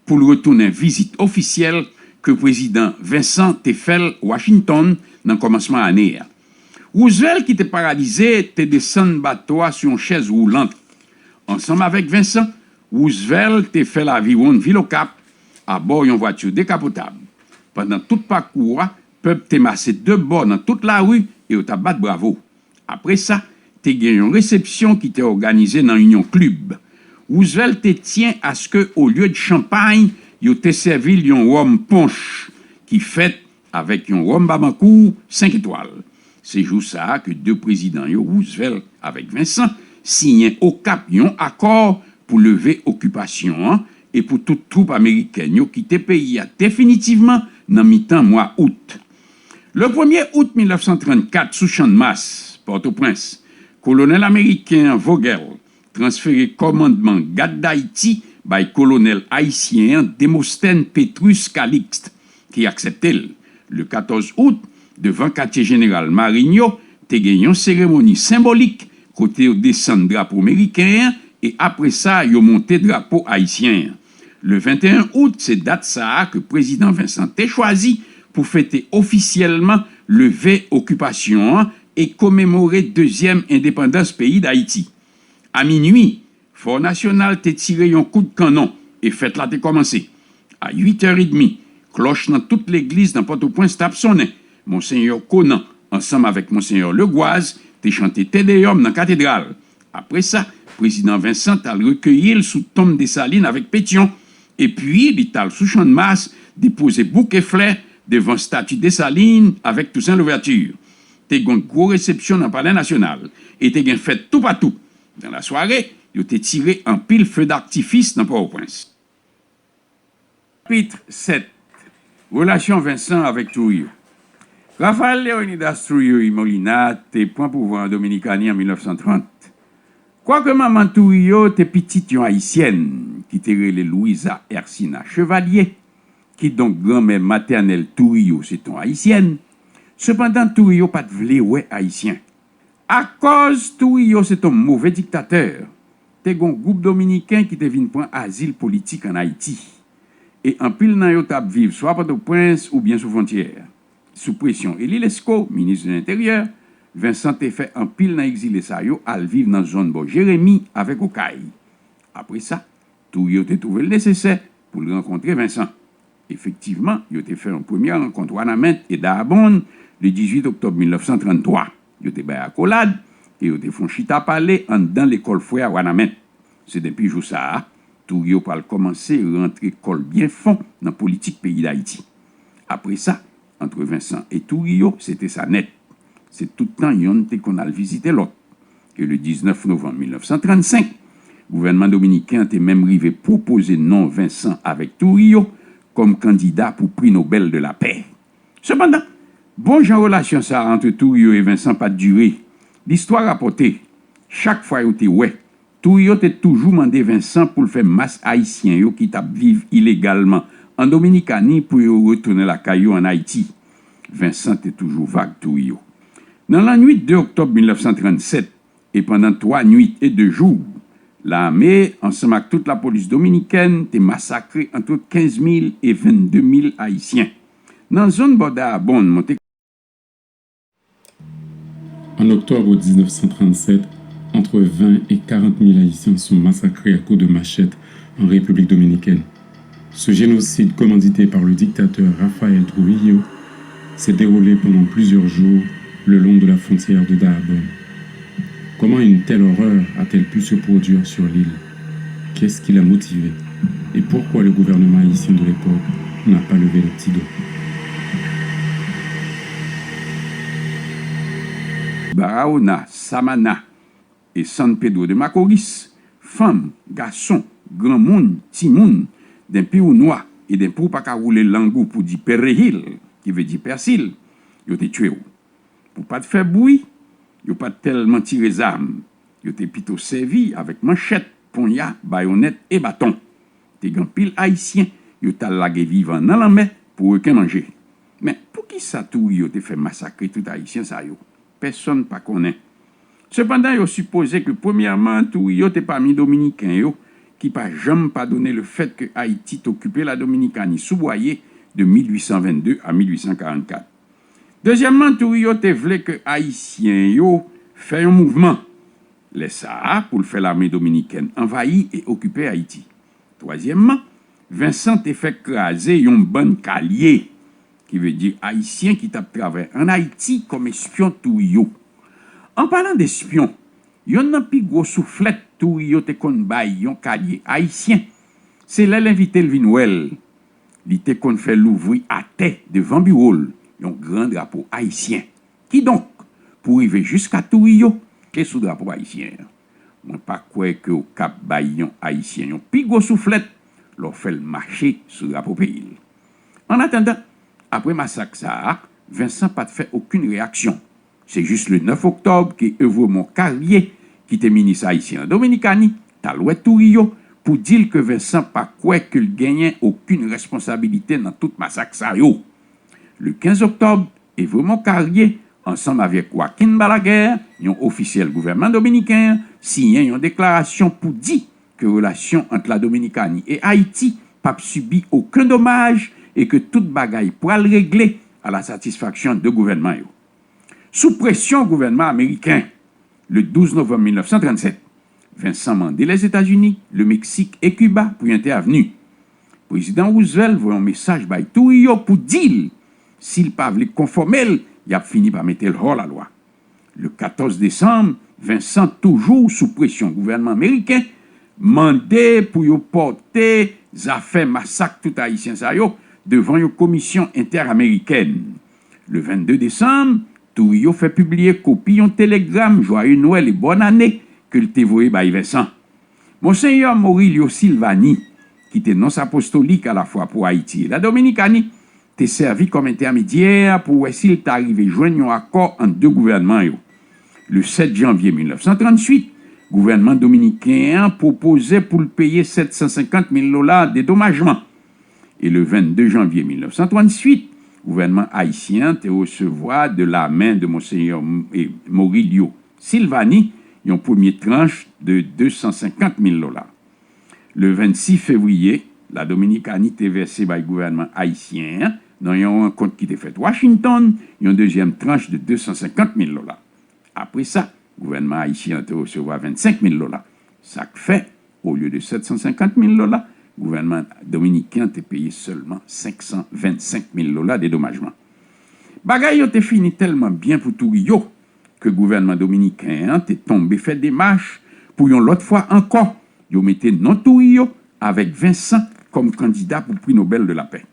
pou l retounen vizit ofisyèl ke Prezidan Vensan te fè l Washington nan kòmansman ane a. Roosevelt, ki te paralize, te desann bato a sou yon chèz woulant. Ansanm avèk Vensan, Roosevelt te fè laviwonn vil Okap abò yon vwati dekapotab. Pandan tout pakou a, pèp te mache de bò nan tout lari e yo t ap bat bravo. Apre sa, te gen yon resepsyon ki te òganize nan Union Club. Roosevelt te tyen aske, olye de chanpay, yo te sèvi l yon wòm ponch ki fèt avèk yon wòm Babankou senk etwal. Se jou sa a ke de prezidan yo, Roosevelt avèk Vensan, siyen Okap yon akò pou leve okipasyon an e pou tout twoup amerikèn yo kite peyi a definitivman nan mitan mwa out. Le premye out mil nèf san trannkat, sou Channmas, Pòtoprens, kolonèl ameriken an Vogel transfere kòmandman Gad Dayiti bay kolonèl ayisyen an Demosthène Petrus Calixte, ki aksepte l. Le katòz out, devan katye jeneral Marin yo, te gen yon seremoni senbolik kote yo desann drapo meriken an e apre sa yo monte drapo ayisyen an. Le venteyen out, se dat sa a ke Prezidan Vensan te chwazi pou fete ofisyèlman leve okipasyon an e komemore dezyèm endepandans peyi Dayiti. A minui, Fò Nasyonal te tire yon kout kannon e fèt la te kòmanse. A uit è edmi, klòch nan tout legliz nan Pòtoprens t ap sonnen. Monsenyè Conan, ansanm avèk Monsenyè Legwaz, te chante Te Deyòm nan katedral. Apre sa, Prezidan Vensan t al rekeyi l sou tonm Desalin avèk Petyon, epi li t al sou Channmas depoze bouke flè devan stati Desalin avèk Toussaint Louverture. Te gen gwo resepsyon nan Palè Nasyonal e te gen fèt toupatou. Dans la soirée, yo te tire anpil feu d'artifice nan Pòtoprens. Chapit sèt. Relasyon Vensan avèk Trujillo. Rafael Leónidas Trujillo y Molina te pran pouvwa an Dominikani an mil nèf san trant. Kwake manman Trujillo te pitit yon Ayisyèn ki te rele Luisa Ercina Chevalier, kidonk granmè matènèl Trujillo se t on Ayisyèn, sepandan Trujillo pa t vle wè Ayisyen. Akòz Trujillo se t on move diktatè, te gen yon gwoup Dominiken ki te vin pran azil politik ann Ayiti, e anpil nan yo t ap viv swa Pòtoprens oubyen sou fwontyè a. Sou presyon Elie Lescot, minis de Lenteryè, Vincent te fè anpil nan egzile sa yo al viv nan zòn bò Jeremi avèk Okay. Apre sa, Tourio te twouve l nesesè pou l rankontre Vincent. Efektivman, yo te fè yon premyè rankont Wanament e Dahbon le dizuit oktòb mil nèf san tranntwa. Yo te bay akolad e yo te fè yon chita pale anndan lekòl frè a Wanament. Se depi jou sa a, Tourio pral kòmanse rantre kò l byen fon nan politik peyi Dayiti. Apre sa, ant Vincent e Tourio, se te sa nèt. Se tout tan yonn te konn al vizite lòt. E le diznèf novanm mil nèf san trannsenk, gouvènman dominiken an te menm rive pwopoze non Vincent avèk Tourio kòm kandida pou Pri Nobèl de Lapè. Sepandan, bon jan relasyon sa a ant Tourio e Vincent pa t dire. Listwa rapòte, chak fwa yo te wè, Tourio te toujou mande Vincent pou l fè mas Ayisyen yo ki t ap viv ilegalman an Dominikani pou yo retounen lakay yo ann Ayiti. Vincent te toujou vag Tourio. Nan lannwit de oktòb mil nèf san trannsèt, e pandan twa nwit e de jou, lame, ansanm ak tout lapolis dominikèn, te masakre ant kenz mil e vennde mil Ayisyen. Nan zòn bò Dahbon, Monte An oktòb diznèf san trannsèt, entre vingt et quarante mille Haïtiens sont massacrés à coups de machette en République dominicaine. Ce génocide, commandité par le dictateur Rafael Trujillo, s'est déroulé pendant plusieurs jours le long de la frontière de Dahbon. Comment une telle horreur a-t-elle pu se produire sur l'île ? Qu'est-ce qui l'a motivé ? Et pourquoi le gouvernement haïtien de l'époque n'a pas levé le petit doigt ? Barahona, Samana e San Pedro de Macorís, fanm, gason, granmoun, timoun, denpi w nwa e denpi w pa ka woule lang ou pou di perejil, ki vle di pèsil, yo te tchwe w. Pou pa t fè bri, yo pa t tèlman tire zam. Yo te pito sèvi avèk manchèt, ponya, bayonèt e baton. Te gen anpil Ayisyen yo t al lage vivan nan lanmè pou reken manje. Men, poukisa Tourio te fè masakre tout Ayisyen sa yo? Pèsonn pa konnen. Sepandan, yo sipoze ke, premyèman, Tourio te pami Dominiken yo ki pa janm padone lefèt ke Ayiti t okipe Ladominikani sou bwaye de mil uit san vennde a mil uit san karannkat. Dezyèmman, Tourio te vle ke Ayisyen yo fè yon mouvman, lè sa a, pou l fè lame dominikèn anvayi e okipe Ayiti. Twazyèmman, Vincent te fè kraze yon bann kalye, ki vle di Ayisyen ki t ap travay ann Ayiti kòm espyon Tourio. An palan de espyon, yonn nan pi gwo souflèt Tourio te konn bay yon kalye Ayisyen, se lè l envite l vin wè l. Li te konn fè louvri atè devan biwo l, yon gran drapo ayisyen. Kidonk, pou rive jiska Tourio, te sou drapo ayisyen an. Mwen pa kwè ke w kab bay yon Ayisyen yon pi gwo souflèt lè w fè l mache sou drapo peyi l. Annatandan, apre masak sa a, Vincent pa t fè okenn reyaksyon. Se jis le nèf oktòb ke Evremond Carrier, ki te minis ayisyen an Dominikani, t al wè Tourio pou di l ke Vincent pa kwè ke l genyen okenn responsabilite nan tout masak sa yo. Le kenz oktòb, Evremond Carrier, ansanm avèk Joaquin Balaguer, yon ofisyèl gouvènman dominiken an, siyen yon deklarasyon pou di ke relasyon ant Ladominikani e Ayiti p ap sibi okenn domaj e ke tout bagay pral regle a la satisfaksyon de gouvènman yo. Sou presyon gouvènman ameriken, le douz novanm mil nèf san trannsèt, Vincent mande Lèzetazini, le Meksik e Kiba pou y entèvni. Prezidan Roosevelt voye yon mesaj bay Tourio pou di l, si l pa vle konfòme l, y ap fini pa mete l hors la loi. Le katòz desanm, Vincent, toujou sou presyon gouvènman ameriken, mande pou yo pòte zafè masak tout Ayisyen sa yo devan yon komisyon entèamerikèn. Le vennde desanm, Tourio fè pibliye kopi yon telegram Joyeux Noël et Bonne Année ke l te voye bay Vincent. Monsenyè Morillo Silvani, ki te nons apostolik alafwa pou Ayiti e Ladominikani, te sèvi kòm entèmedyè pou wè si l ta rive jwenn yon akò ant de gouvènman yo. Le sèt janvye mil nèf san tranntuit, gouvènman dominiken an pwopoze pou l peye sèt san senkant mil dola dedomajman. E le vennde janvye mil nèf san tranntuit, gouvènman ayisyen an te resevwa de la men de Monsenyè, e, Morillo Silvani yon premye tranch de de san senkant mil dola. Le vennsis fevriye, Ladominikani te vèse bay gouvènman ayisyen an Nan yon rankont ki te fèt Washington, yon dezyèm tranch de de san senkant mil dola. Apre sa, gouvènman ayisyen an te resevwa vennsenk mil dola. Sa k fè, olye de sèt san senkant mil dola, gouvènman dominiken an te peye sèlman senk san vennsenk mil dola dedomajman. Bagay yo te fini tèlman byen pou Trujillo ke gouvènman dominiken an te tonbe fè demach pou yon lòt fwa ankò yo mete non Trujillo avèk Vincent kòm kandida pou Pri Nobèl de Lapè.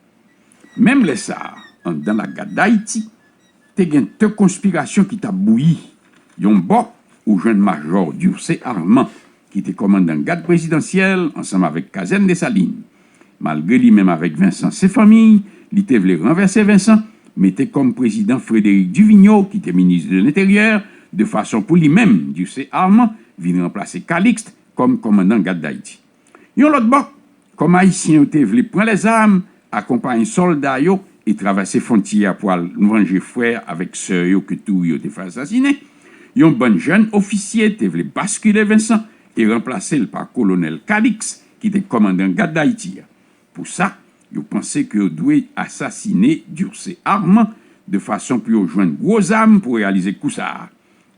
Menm lè sa a, anndan Lagad Dayiti, te gen de konspirasyon ki t ap bouyi. Yon bò, ou jwenn Majò Durcé Armand, ki te kòmandan gad prezidansyèl ansanm avèk kazèn Desalin. Malgre li menm avèk Vincent se fanmi, li te vle ranvèse Vincent, mete kòm prezidan Frédéric Duvigneau, ki te minis de Lenteryè, de fason pou li menm, Durcé Armand, vin ranplase Calixte kòm kòmandan gad Dayiti. Yon lòt bò, kòm Ayisyen yo te vle pran lèzam, akonpaye sòlda yo e travèse fwontyè a pou al vanje frè avèk sè yo ke Trujillo te fè asasinen, yon bann jèn ofisye te vle baskile Vincent e ranplase l pa Kolonèl Calixte, ki te kòmandan gad Dayiti a. Pou sa, yo panse ke yo dwe asasine Durcé Armand de fason pou yo jwenn gwo zam pou reyalize kou sa a.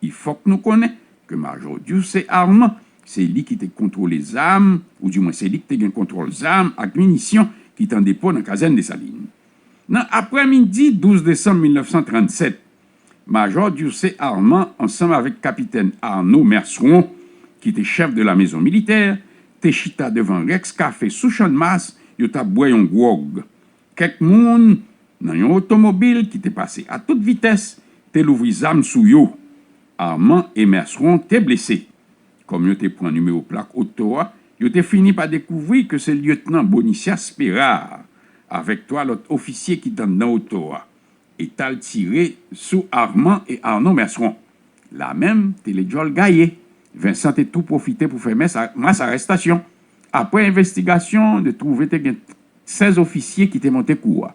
Il fòk nou konnen ke Majò Durcé Armand, se li ki te kontwole zam, oudimwen se li ki te gen kontwòl zam ak minisyon ki t an depo nan kazèn Desalin. Nan aprèmidi douz desanm mil nèf san trannsèt, Majò Durcé Armand ansanm avèk Kapitèn Arnaud Merceron, ki te chèf de la mezon militè, te chita devan Rex Café sou Channmas, yo t ap bwè yon gwòg. Kèk moun nan yon otomobil ki te pase a tout vitès te louvri zam sou yo. Armand e Merceron te blese. Kòm yo te pran nimewo plak oto a, yo te fini pa dekouvri ke se lyetnan Bonicia Spera avèk twa lòt ofisye ki t anndan oto a e t al tire sou Armand e Arnaud Merceron. La menm, te le djòl gaye. Vincent te tou pwofite pou fè mas arèstasyon. Apre envestigasyon, yo twouve te gen sèz ofisye ki te monte kou a.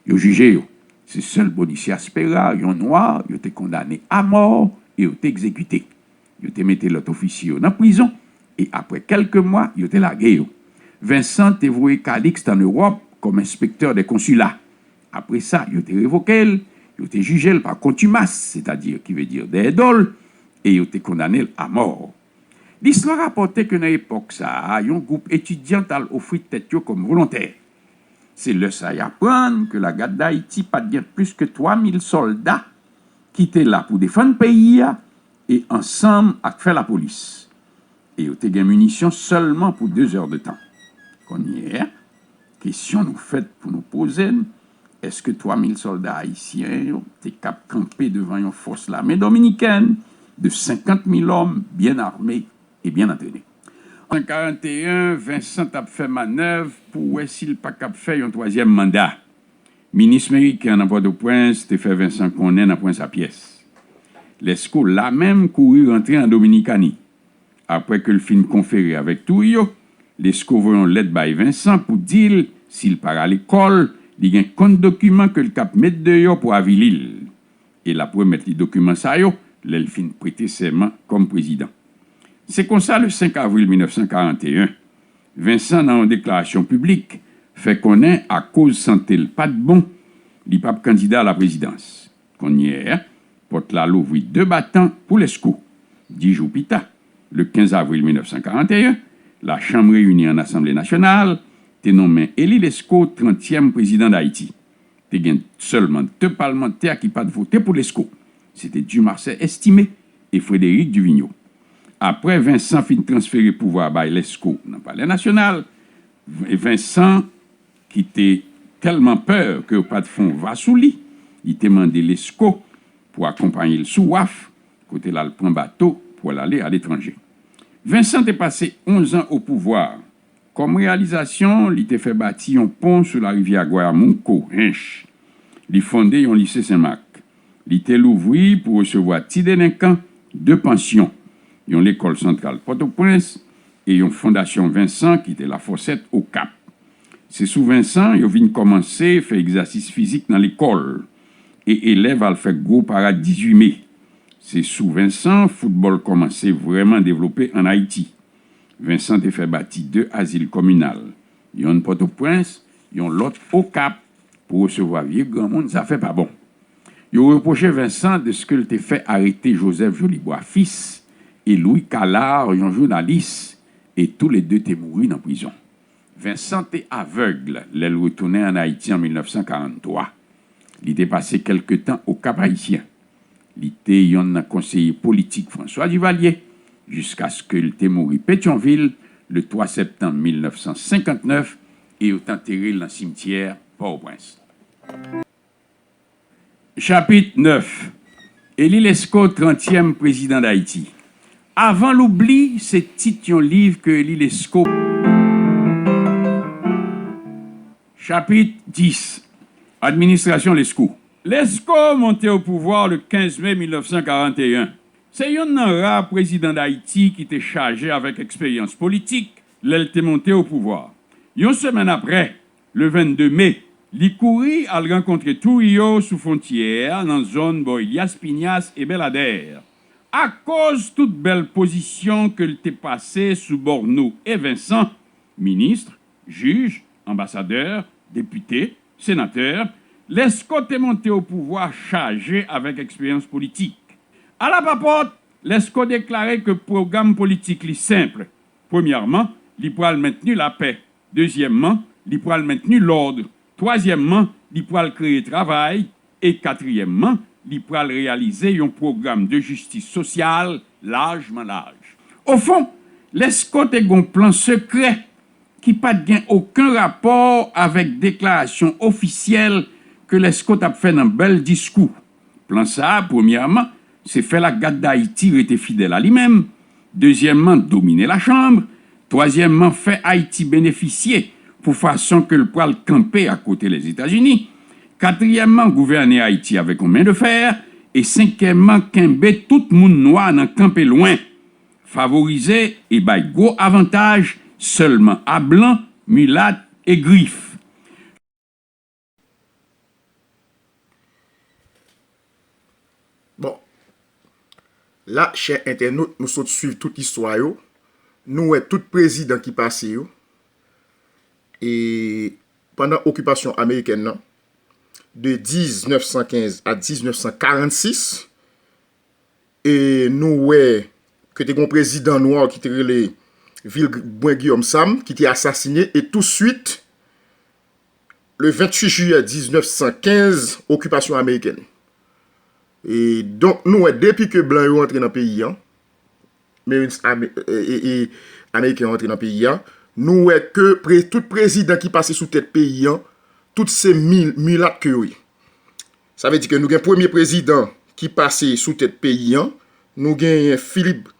Yo jije yo. Se sèl Bonicia Spera, yon nwa, yo te kondane amò e yo te egzekite. Yo te mete lòt ofisye yo nan prizon e apre kèlke mwa, yo te lage yo. Vincent te voye Calixte ann Ewòp kòm enspektè de konsila. Apre sa, yo te revoke l, yo te jije l pa kontimas, sètadi ki vle di dèyè do l, e yo te kondane l amò. Listwa rapòte ke nan epòk sa a, yon gwoup etidyan t al ofri tèt yo kòm volontè. Se lè sa a y aprann ke Lagad Dayiti pa t gen plis ke twa mil sòlda ki te la pou defann peyi a e ansanm ak fè lapolis. E yo te gen minisyon sèlman pou de zè de tan. Kounye a, kesyon nou fèt pou nou poze n, èske twa mil sòlda ayisyen yo te kab kanpe devan yon fòs lame dominikèn de senkant mil òm byen ame e byen antrene? An karanteyen, Vincent t ap fè manèv pou wè si l pa kab fè yon twazyèm manda. Minis meriken an nan Pòtoprens te fè Vincent konnen nan pwen sa pyès. Lesko la menm kouri rantre an Dominikani. Apre ke l fin konfere avèk Trujillo, Lesko voye yon lèt bay Vincent pou di l si l pa rale kò l, li gen konn dokiman ke l t ap met deyò pou avili l. E l ap remèt li dokiman sa yo lè l fin prete sèman kòm prezidan. Se konsa, le senk avril mil nèf san karanteyen, Vincent, nan yon deklarasyon piblik, fè konnen akoz sante l pa t bon, li p ap kandida a la prezidans. Kounye a, pòt la louvri de batan pou Lesko. Dis jou pita, le kenz avril mil nèf san karanteyen, Lachanm reyini ann Asanble Nasyonal te nonmen Elie Lescot trantyèm prezidan Dayiti. Te gen sèlman de palmantè ki pa t vote pou Lescot. Se te Dumarsais Estimé e Frédéric Duvigneau. Apre Vincent fin transfere pouvwa a bay Lescot nan Palè Nasyonal, Vincent ki te tèlman pè ke yo pa t fè yon va sou li, li te mande Lescot pou akonpaye l sou waf, kote l al pran bato pou al ale aletranje. Vincent te pase onz an o pouvwa. Kòm reyalizasyon, li te fè bati yon pon sou larivyè Guayamuco, Hinche. Li fonde yon lise Sen Mak. Li te louvri pou resevwa ti delenkan de pansyon, yon lekòl santral Pòtoprens e yon fondasyon Vincent ki te Lafòsèt, Okap. Se sou Vincent yo vin kòmanse fè egzèsis fizik nan lekòl e elèv al fè gwo parad dizuit me. Se sou Vincent foutbòl kòmanse vrèman devlope ann Ayiti. Vincent te fè bati de azil kominal, yonn Pòtoprens, yon lòt Okap. Pou resevwa vye granmoun, zafè pa bon. Yo repwoche Vincent de ce que l te fè arete Joseph Jolibois fils e Louis Calard, yon jounalis, e toulede te mouri nan prizon. Vincent te avèg lè l retounen ann Ayiti an mil nèf san karant twa. Li te pase kèlke tan o Kap Ayisyen. Li te yonn nan konseye politik François Duvalier, jiskaske l te mouri Petyonvil le twa septanm mil nèf san senkant nèf e yo t antere l nan simityè Pòtoprens. Chapit nèf. Élie Lescot, trantyèm prezidan Dayiti. Avan loubli, se tit yon liv ke Élie Lescot. Chapit dis. Administrasyon Lescot. Lescot monte o pouvwa le kenz me mil nèf san karant e en. Se yonn nan ra prezidan Dayiti ki te chaje avèk eksperyans politik lè l te monte o pouvwa. Yon semèn apre, le vennde me, li kouri al rankontre Trujillo sou fwontyè a nan zòn bò Ilyas Piñas e Beladè. Akoz tout bèl pozisyon ke l te pase sou Borno e Vincent, minis, jij, anbasadè, depite, senatè, Lescot te monte o pouvwa chaje avèk eksperyans politik. Alapapòt, Lescot deklare ke pwogram politik li senp. Premyèman, li pral mentni lapè. Dezyèmman, li pral mentni lòd. Twazyèmman, li pral kreye travay. E katriyèmman, li pral reyalize yon pwogram de jistis sosyal lajman laj. Ofon, Lescot te gen yon plan sekrè ki pa t gen okenn rapò avèk deklarasyon ofisyèl ke Lescot t ap fè nan bèl diskou. Plan sa a, premyèman, se fè Lagad Dayiti rete fidèl a li menm. Dezyèmman, domine lachanm. Twazyèmman, fè Ayiti benefisye pou fason ke l pral kanpe akote Lèzetazini. Katriyèmman, gouvène Ayiti avèk yon men de fè. E senkyèmman, kenbe tout moun nwa nan kanpe lwen, favorize e bay gwo avantaj sèlman a blan, milat e grif. Bon, la, chè entènot, nou sot swiv tout istwa yo. Nou wè tout prezidan ki pase yo. E pandan okipasyon amerikèn nan, de diznèf san kenz a diznèf san karannsis, e nou wè ke te gen yon prezidan nwa ki te rele Vilbrun Guillaume Sam, ki te asasine, e touswit, le venntuit jiyè diznèf san kenz, okipasyon amerikèn. E donk, nou wè depi ke blan yo antre nan peyi an, Marines ame, e, e, e, ameriken yo antre nan peyi an, nou wè ke pre, tout prezidan ki pase sou tèt peyi an, tout se mil, milat ke yo ye. Sa vle di ke nou gen premye prezidan ki pase sou tèt peyi an, nou genyen Philippe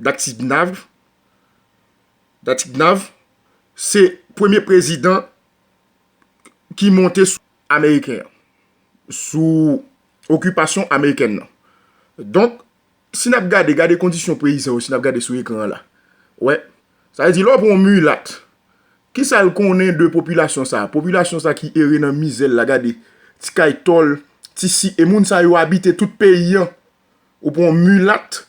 Datignave, Datignave, se premye prezidan ki monte sou ameriken an, sou okipasyon amerikèn nan. Donk, si n ap gade, gade kondisyon peyizan yo, si n ap gade sou ekran an la. Wè, sa vle di lè w pran yon milat, kisa l konnen de popilasyon sa a? Popilasyon sa a ki ere nan mizè l la, gade, ti kay tòl, ti si, e moun sa yo abite tout peyi an. Ou pran yon milat,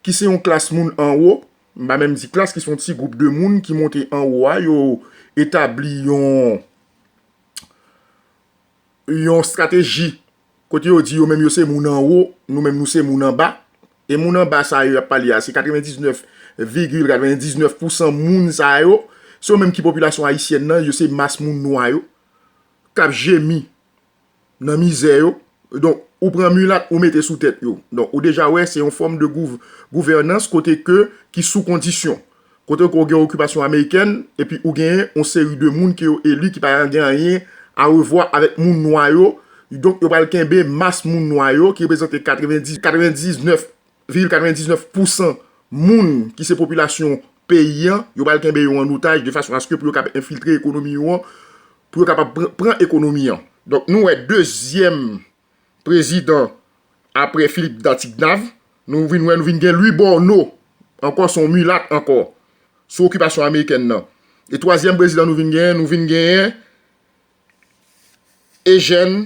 ki se yon klas moun anwo, m pa menm di klas, ki se yon ti gwoup de moun ki monte anwo a, yo etabli yon, yon estrateji kote yo di yo menm yo se moun anwo, nou menm nou se moun anba. E moun anba sa yo y ap pale a, se katrevendiznèf vigil katrevendiznèf pousan moun sa yo, se yo menm ki popilasyon ayisyèn nan, yo se mas moun nwa yo, k ap jemi nan mizè yo. Donk, ou pran milat, ou mete sou tèt yo. Donk, ou deja wè, se yon fòm de gouv, gouvènans kote ke, ki sou kondisyon. Kote ke ou gen okipasyon amerikèn, epi ou genyen yon seri de moun ke yo eli ki pa gen anyen a revwa avèk moun nwa yo. Donk, yo pral kenbe mas moun nwa yo, ki reprezante katrevendiz, katrevendiznèf vil katrevendiznèf pousan moun ki se popilasyon peyi an, yo pral kenbe yo an otaj de fason aske pou yo kapab enfiltre ekonomi yo an, pou yo kapab pran, pran ekonomi an. Donk, nou wè dezyèm prezidan apre Philippe Datignave, nou vin wè, nou vin gen Louis Borno, ankò, se yon milat ankò, sou okipasyon amerikèn nan. E twazyèm prezidan nou vin genyen, nou vin genyen Eugène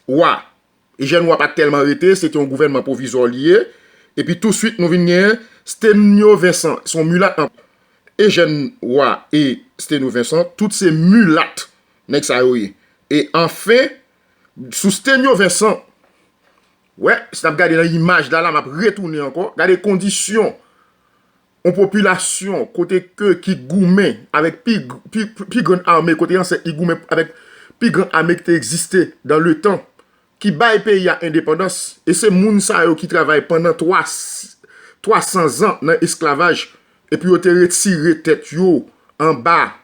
Wa. Eugène Wa pa t tèlman rete, se te yon gouvènman pwovizwa li ye. Epi touswit, nou vin genyen Sténio Vincent, se yon milat ankò. Eugène Wa e Sténio Vincent, tout se milat. Nèg sa yo ye. E anfen, sou Stenio Vincent, wè, si n ap gade nan imaj la, la, m ap retounen ankò, gade kondisyon yon popilasyon kote ke ki goumen avèk pi, pi, pi gran ame, kote ansèt li goumen avèk pi gran ame ki te egziste dan le tan, ki bay peyi a endepandans, e se moun sa yo ki travay pandan twa, twa san zan nan esklavaj, epi yo te retire tèt yo anba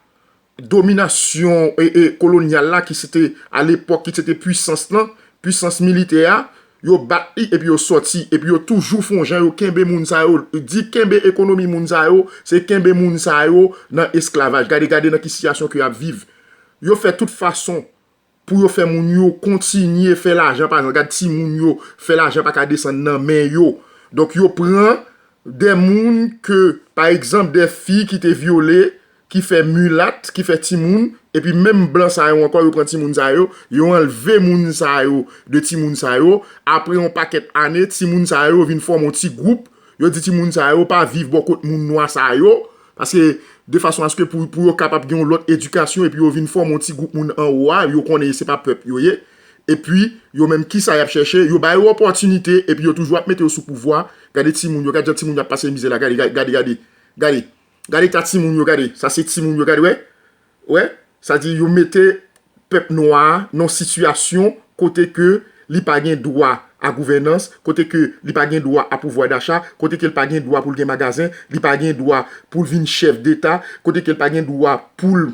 dominasyon e, e, kolonyal la, ki se te, a lepòk, ki se te pwisans lan, pwisans militè a, yo bat li, epi yo sòti, epi yo toujou fè yon jan, yo kenbe moun sa yo, di kenbe ekonomi moun sa yo, se kenbe moun sa yo nan esklavaj. Gade, gade nan ki sitiyasyon ke y ap viv. Yo fè tout fason pou yo fè moun yo kontinye fè lajan, pa egzanp, gad timoun yo fè lajan pa ka desann nan men yo. Donk, yo pran de moun ke, pa egzanp, de fi ki te vyole, ki fè milat, ki fè timoun, epi menm blan sa yo ankò, yo pran timoun sa yo, yo anlve moun sa yo de timoun sa yo. Apre yon pakèt ane, timoun sa yo vin fòme yon ti gwoup, yo di timoun sa yo pa viv bò kot moun nwa sa yo, paske de fason aske pou, pou yo kapab gen yon lòt edikasyon, epi yo vin fòme yon ti gwoup moun anwo a, yo konnen se pa pèp yo ye. Epi, yo menm, kisa y ap chèche? Yo ba yo opòtinite, epi yo toujou ap mete yo sou pouvwa. Gade timoun yo, gade jan timoun yo ap pase mizè la, gade, gade, gade, gade. Gade, gade ta timoun yo, gade. Sa se timoun yo, gade, wè. Wè, sa di yo mete pèp nwa a nan sitiyasyon kote ke li pa gen dwa a gouvènans, kote ke li pa gen dwa a pouvwa dacha, kote ke li pa gen dwa pou l gen magazen, li pa gen dwa pou l vin chèf deta, kote ke li pa gen dwa pou l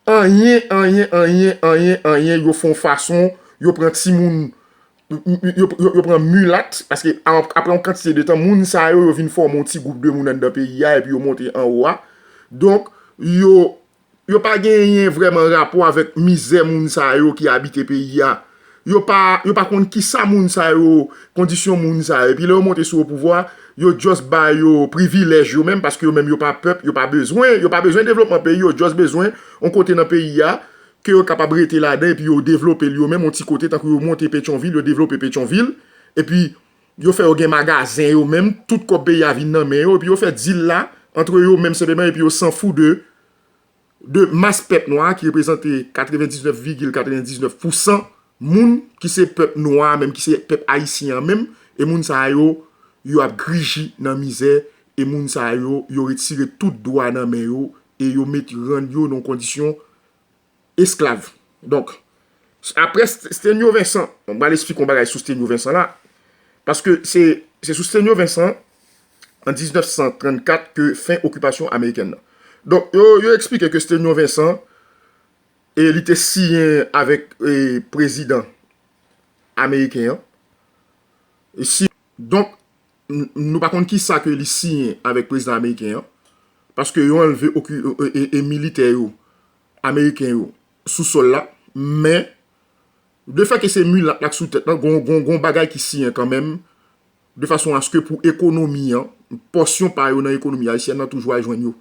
anyen, anyen, anyen, anyen, anyen, yo fè yon fason, yo pran timoun, yo, yo, yo, yo pran milat, paske a-, apre yon kantite de tan, moun sa yo, yo vin fòme yon ti gwoup de moun anndan peyi a, epi yo monte anwo a. Donk, yo, yo pa genyen vrèman rapò avèk mizè moun sa yo ki abite peyi a. Yo pa, yo pa konn kisa moun sa yo, kondisyon moun sa yo. Epi lè yo monte sou pouvwa, yo just ba yo privilèj yo menm, paske yo menm yo pa pèp, yo pa bezwen, yo pa bezwen devlopman peyi, yo just bezwen yon kote nan peyi a, ke yo kapab rete ladan, epi yo devlope l yo menm, yon ti kote, tankou yo monte Petyonvil, yo devlope Petyonvil, epi yo fè yo gen magazen yo menm, tout kòb peyi a vin nan men yo, epi yo fè dil la, antre yo menm senpleman, epi yo sanfou de, de mas pèp nwa a ki reprezante katrevendiznèf vigil katrevendiznèf pousan moun ki se pèp nwa a menm, ki se pèp ayisyen an menm, e moun sa yo, yo ap griji nan mizè, e moun sa yo, yo retire tout dwa nan men yo, e yo met rann yo nan kondisyon esklav. Donk, apre St-, Stenio Vincent, m pral esplike yon bagay sou Stenio Vincent la, paske se, se sou Stenio Vincent, an diznèf san trannkat, ke fen okipasyon amerikèn nan. Donk, yo, yo eksplike ke Stenio Vincent, e li te siyen avèk, e, prezidan ameriken an. E si, donk, n-, nou pa konn kisa ke li siyen avèk prezidan ameriken an, paske yo anlve oki-, e, e, e militè yo, ameriken yo, sou sòl la, men, de fè ke se milat la k sou tèt lan, gon, gon, gon bagay ki siyen kanmenm, de fason aske pou ekonomi an, pòsyon pa yo nan ekonomi ayisyèn nan toujou al jwenn yo.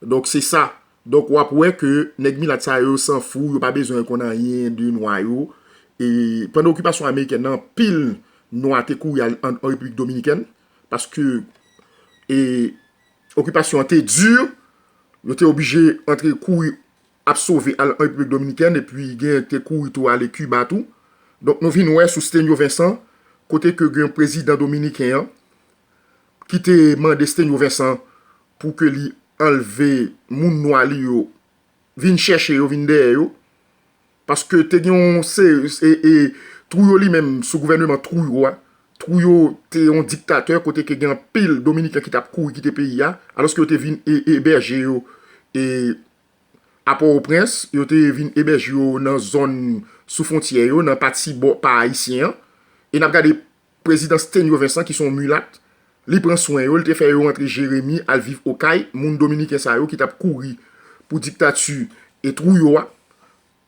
Donk, se sa. Donk, w ap wè ke nèg milat sa yo sanfou, yo pa bezwen konn anyen de nwa yo. E pandan okipasyon amerikèn nan, anpil nwa te kouri al an, an Repiblik Dominikèn, paske, e, okipasyon an te di, yo te oblije antre kouri ap sove al an Repiblik Dominikèn, epi gen te kouri tou ale Kiba tou. Donk, nou vin wè sou Stenio Vincent, kote ke gen prezidan dominiken an, ki te mande Stenio Vincent pou ke li anlve moun nwa li yo, vin chèche yo, vin dèyè yo. Paske te gen yon se, e, e, Trujillo li menm sou gouvèneman Trujillo a. Trujillo te yon diktatè kote ke gen anpil Dominiken ki t ap kouri kite peyi a, alòske yo te vin e, ebèje yo e, a Pòtoprens, yo te vin ebèje yo nan zòn sou fwontyè yo, nan pati bò pa ayisyen an. E n ap gade prezidan Stenio Vincent, ki se yon milat, li pran swen yo, li te fè yo rantre Jeremi, al viv Okay, moun dominiken sa yo ki t ap kouri pou diktati e Trujillo a,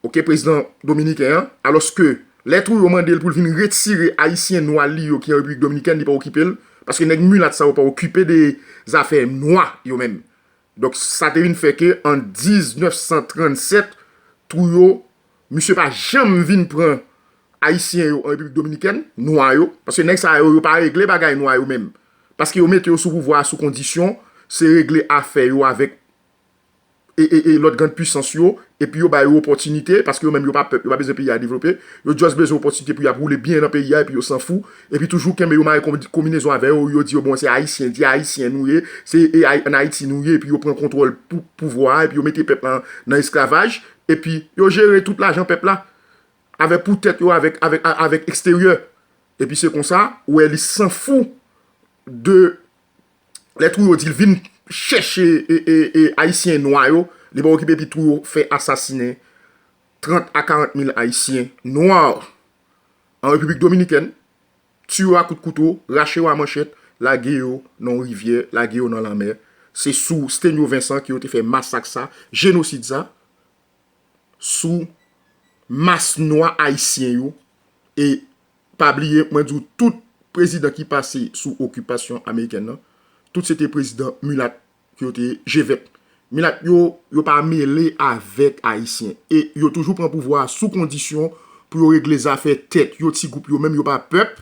oke, prezidan dominiken an, alòske lè Trujillo mande l pou l vin retire ayisyen nwa li yo ki an Repiblik Dominikèn, li pa okipe l, paske nèg milat sa yo pa okipe de zafè nwa yo menm. Donk, sa te vin fè ke an diznèf san trannsèt, Trujillo, misye pa janm vin pran Ayisyen yo an Repiblik Dominikèn, nwa yo, paske nèg sa yo, yo pa regle bagay nwa yo menm. Paske yo mete yo sou pouvwa a sou kondisyon, se regle afè yo avèk e, e, e lòt grann pwisans yo, epi yo ba yo opòtinite, paske yo menm yo pa pèp, yo pa bezwen peyi a devlope, yo just bezwen opòtinite pou y ap woule byen nan peyi a, epi yo sanfou, epi toujou kenbe yo mare konbi-, konbinezon avè yo, yo di yo, bon, se Ayisyen, di Ayisyen nou ye, se e, Ay-, ann Ayiti nou ye, epi yo pran kontwòl pou, pouvwa a, epi yo mete pèp la nan esklavaj, epi yo jere tout lajan pèp la, avèk pou tèt yo, avèk, avèk, a-, avèk eksteryè. Epi se konsa, ou wè li sanfou de lè tou yo di l vin chèche e, e, e, Ayisyen nwa yo, li pa okipe epi tou yo fè asasinen trant a karant mil Ayisyen nwa an Repiblik Dominikèn, tiye yo a kout kouto, rache yo a manchèt, lage yo nan yon rivyè, lage yo nan lanmè. Se sou Stenio Vincent ke yo te fè masak sa, jenosid sa, sou mas nwa ayisyen yo. E pa bliye, mwen di w, tout prezidan ki pase sou okipasyon amerikèn nan, tout se te prezidan milat ke yo te ye, G vèt. Milat yo, yo pa mele avèk Ayisyen. E yo toujou pran pouvwa a sou kondisyon pou yo regle zafè tèt yo, ti gwoup yo menm, yo pa pèp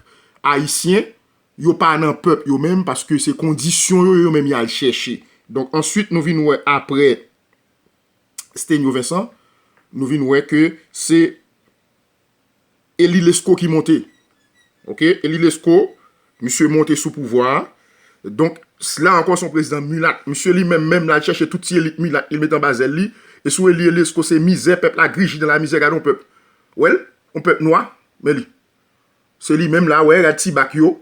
ayisyen, yo pa nan pèp yo menm, paske se kondisyon yo, yo menm y al chèche. Donk, answit, nou vin wè apre Stenio Vincent, nou vin wè ke se Elie Lescot ki monte. Oke, Elie Lescot, misye monte sou pouvwa a. Donk, la ankò, se yon prezidan milat. Misye li menm, menm, l al chèche tout ti elit milat, li met anba zèl li. E sou Elie Lescot, se mizè, pèp la griji nan lamizè, gade yon pèp. Wè l, yon pèp nwa, men li. Se li menm la, wè, gade ti bak yo.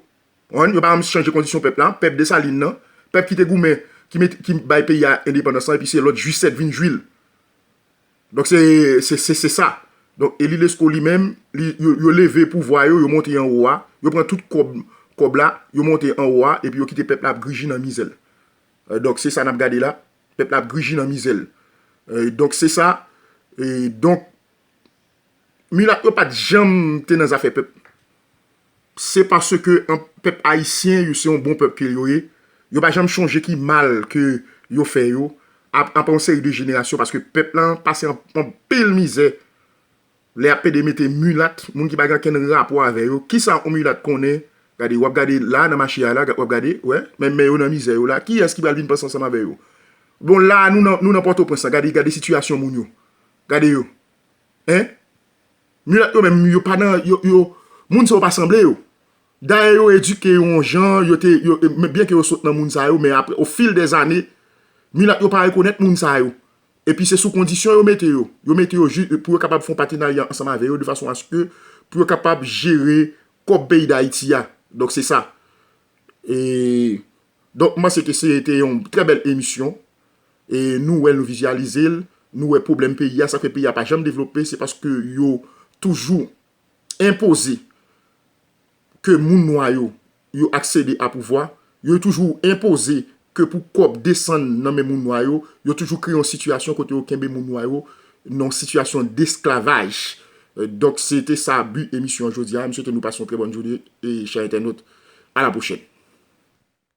Konprann? Yo pa janm chanje kondisyon pèp la, pèp Desalin nan, pèp ki te goumen, ki met, ki bay peyi a endepandans lan, epi se lòt jwi sèt vin jwi l. Donk se, se, se, se sa. Donk Elie Lescot li menm, li, yo, yo leve pouvwa yo, yo monte anwo a, yo pran tout kòb, kòb la, yo monte anwo a, epi yo kite pèp la ap griji nan mizè l. Euh, donk se sa n ap gade la, pèp la ap griji nan mizè l. Euh, donk se sa, e donk, milat yo pa t janm te nan zafè pèp. Se paske an, pèp ayisyen, yo se yon bon pèp ke yo ye. Yo pa janm chonje ki mal ke yo fè yo, ap, apre yon seri de jenerasyon, paske pèp lan pase an, anpil mizè. Lè y ap pede mete milat, moun ki pa gen okenn rapò avè yo, kisa yon milat konnen? Gade, w ap gade la, nan mache a la, w ap gade, wè, men, men yo nan mizè yo la. Kiyès ki pral vin panse ansanm avè yo? Bon, la, nou nan, nou nan Pòtoprens la, gade, gade sitiyasyon moun yo. Gade yo. Hein? Milat yo menm, yo pa nan, yo, yo, moun sa yo pa sanble yo. Dayè, yo edike yo yon jan, yo te, yo, men byen ke yo sot nan moun sa yo, men apre, au fil des années, milat yo pa rekonèt moun sa yo. Epi se sou kondisyon yo mete yo. Yo mete yo jis pou yo kapab fè yon patenarya ansanm avè yo, de fason aske pou yo kapab jere kòb peyi Dayiti a. Donk, se sa. E, donk, m panse ke se te yon trè bèl emisyon. E nou wè l, nou vizyalize l, nou wè pwoblèm peyi a, sa k fè peyi a pa janm devlope, se paske yo toujou enpoze ke moun nwa yo, yo aksede a pouvwa, yo toujou enpoze ke pou kòb desann nan men moun nwa yo, yo toujou kreye yon sitiyasyon kote yo kenbe moun nwa yo nan yon sitiyasyon desklavaj. Euh, donk, se te sa bi emisyon an jodi a. M swete nou pase yon trè bòn jounen e, chè entènot, a la pwochèn.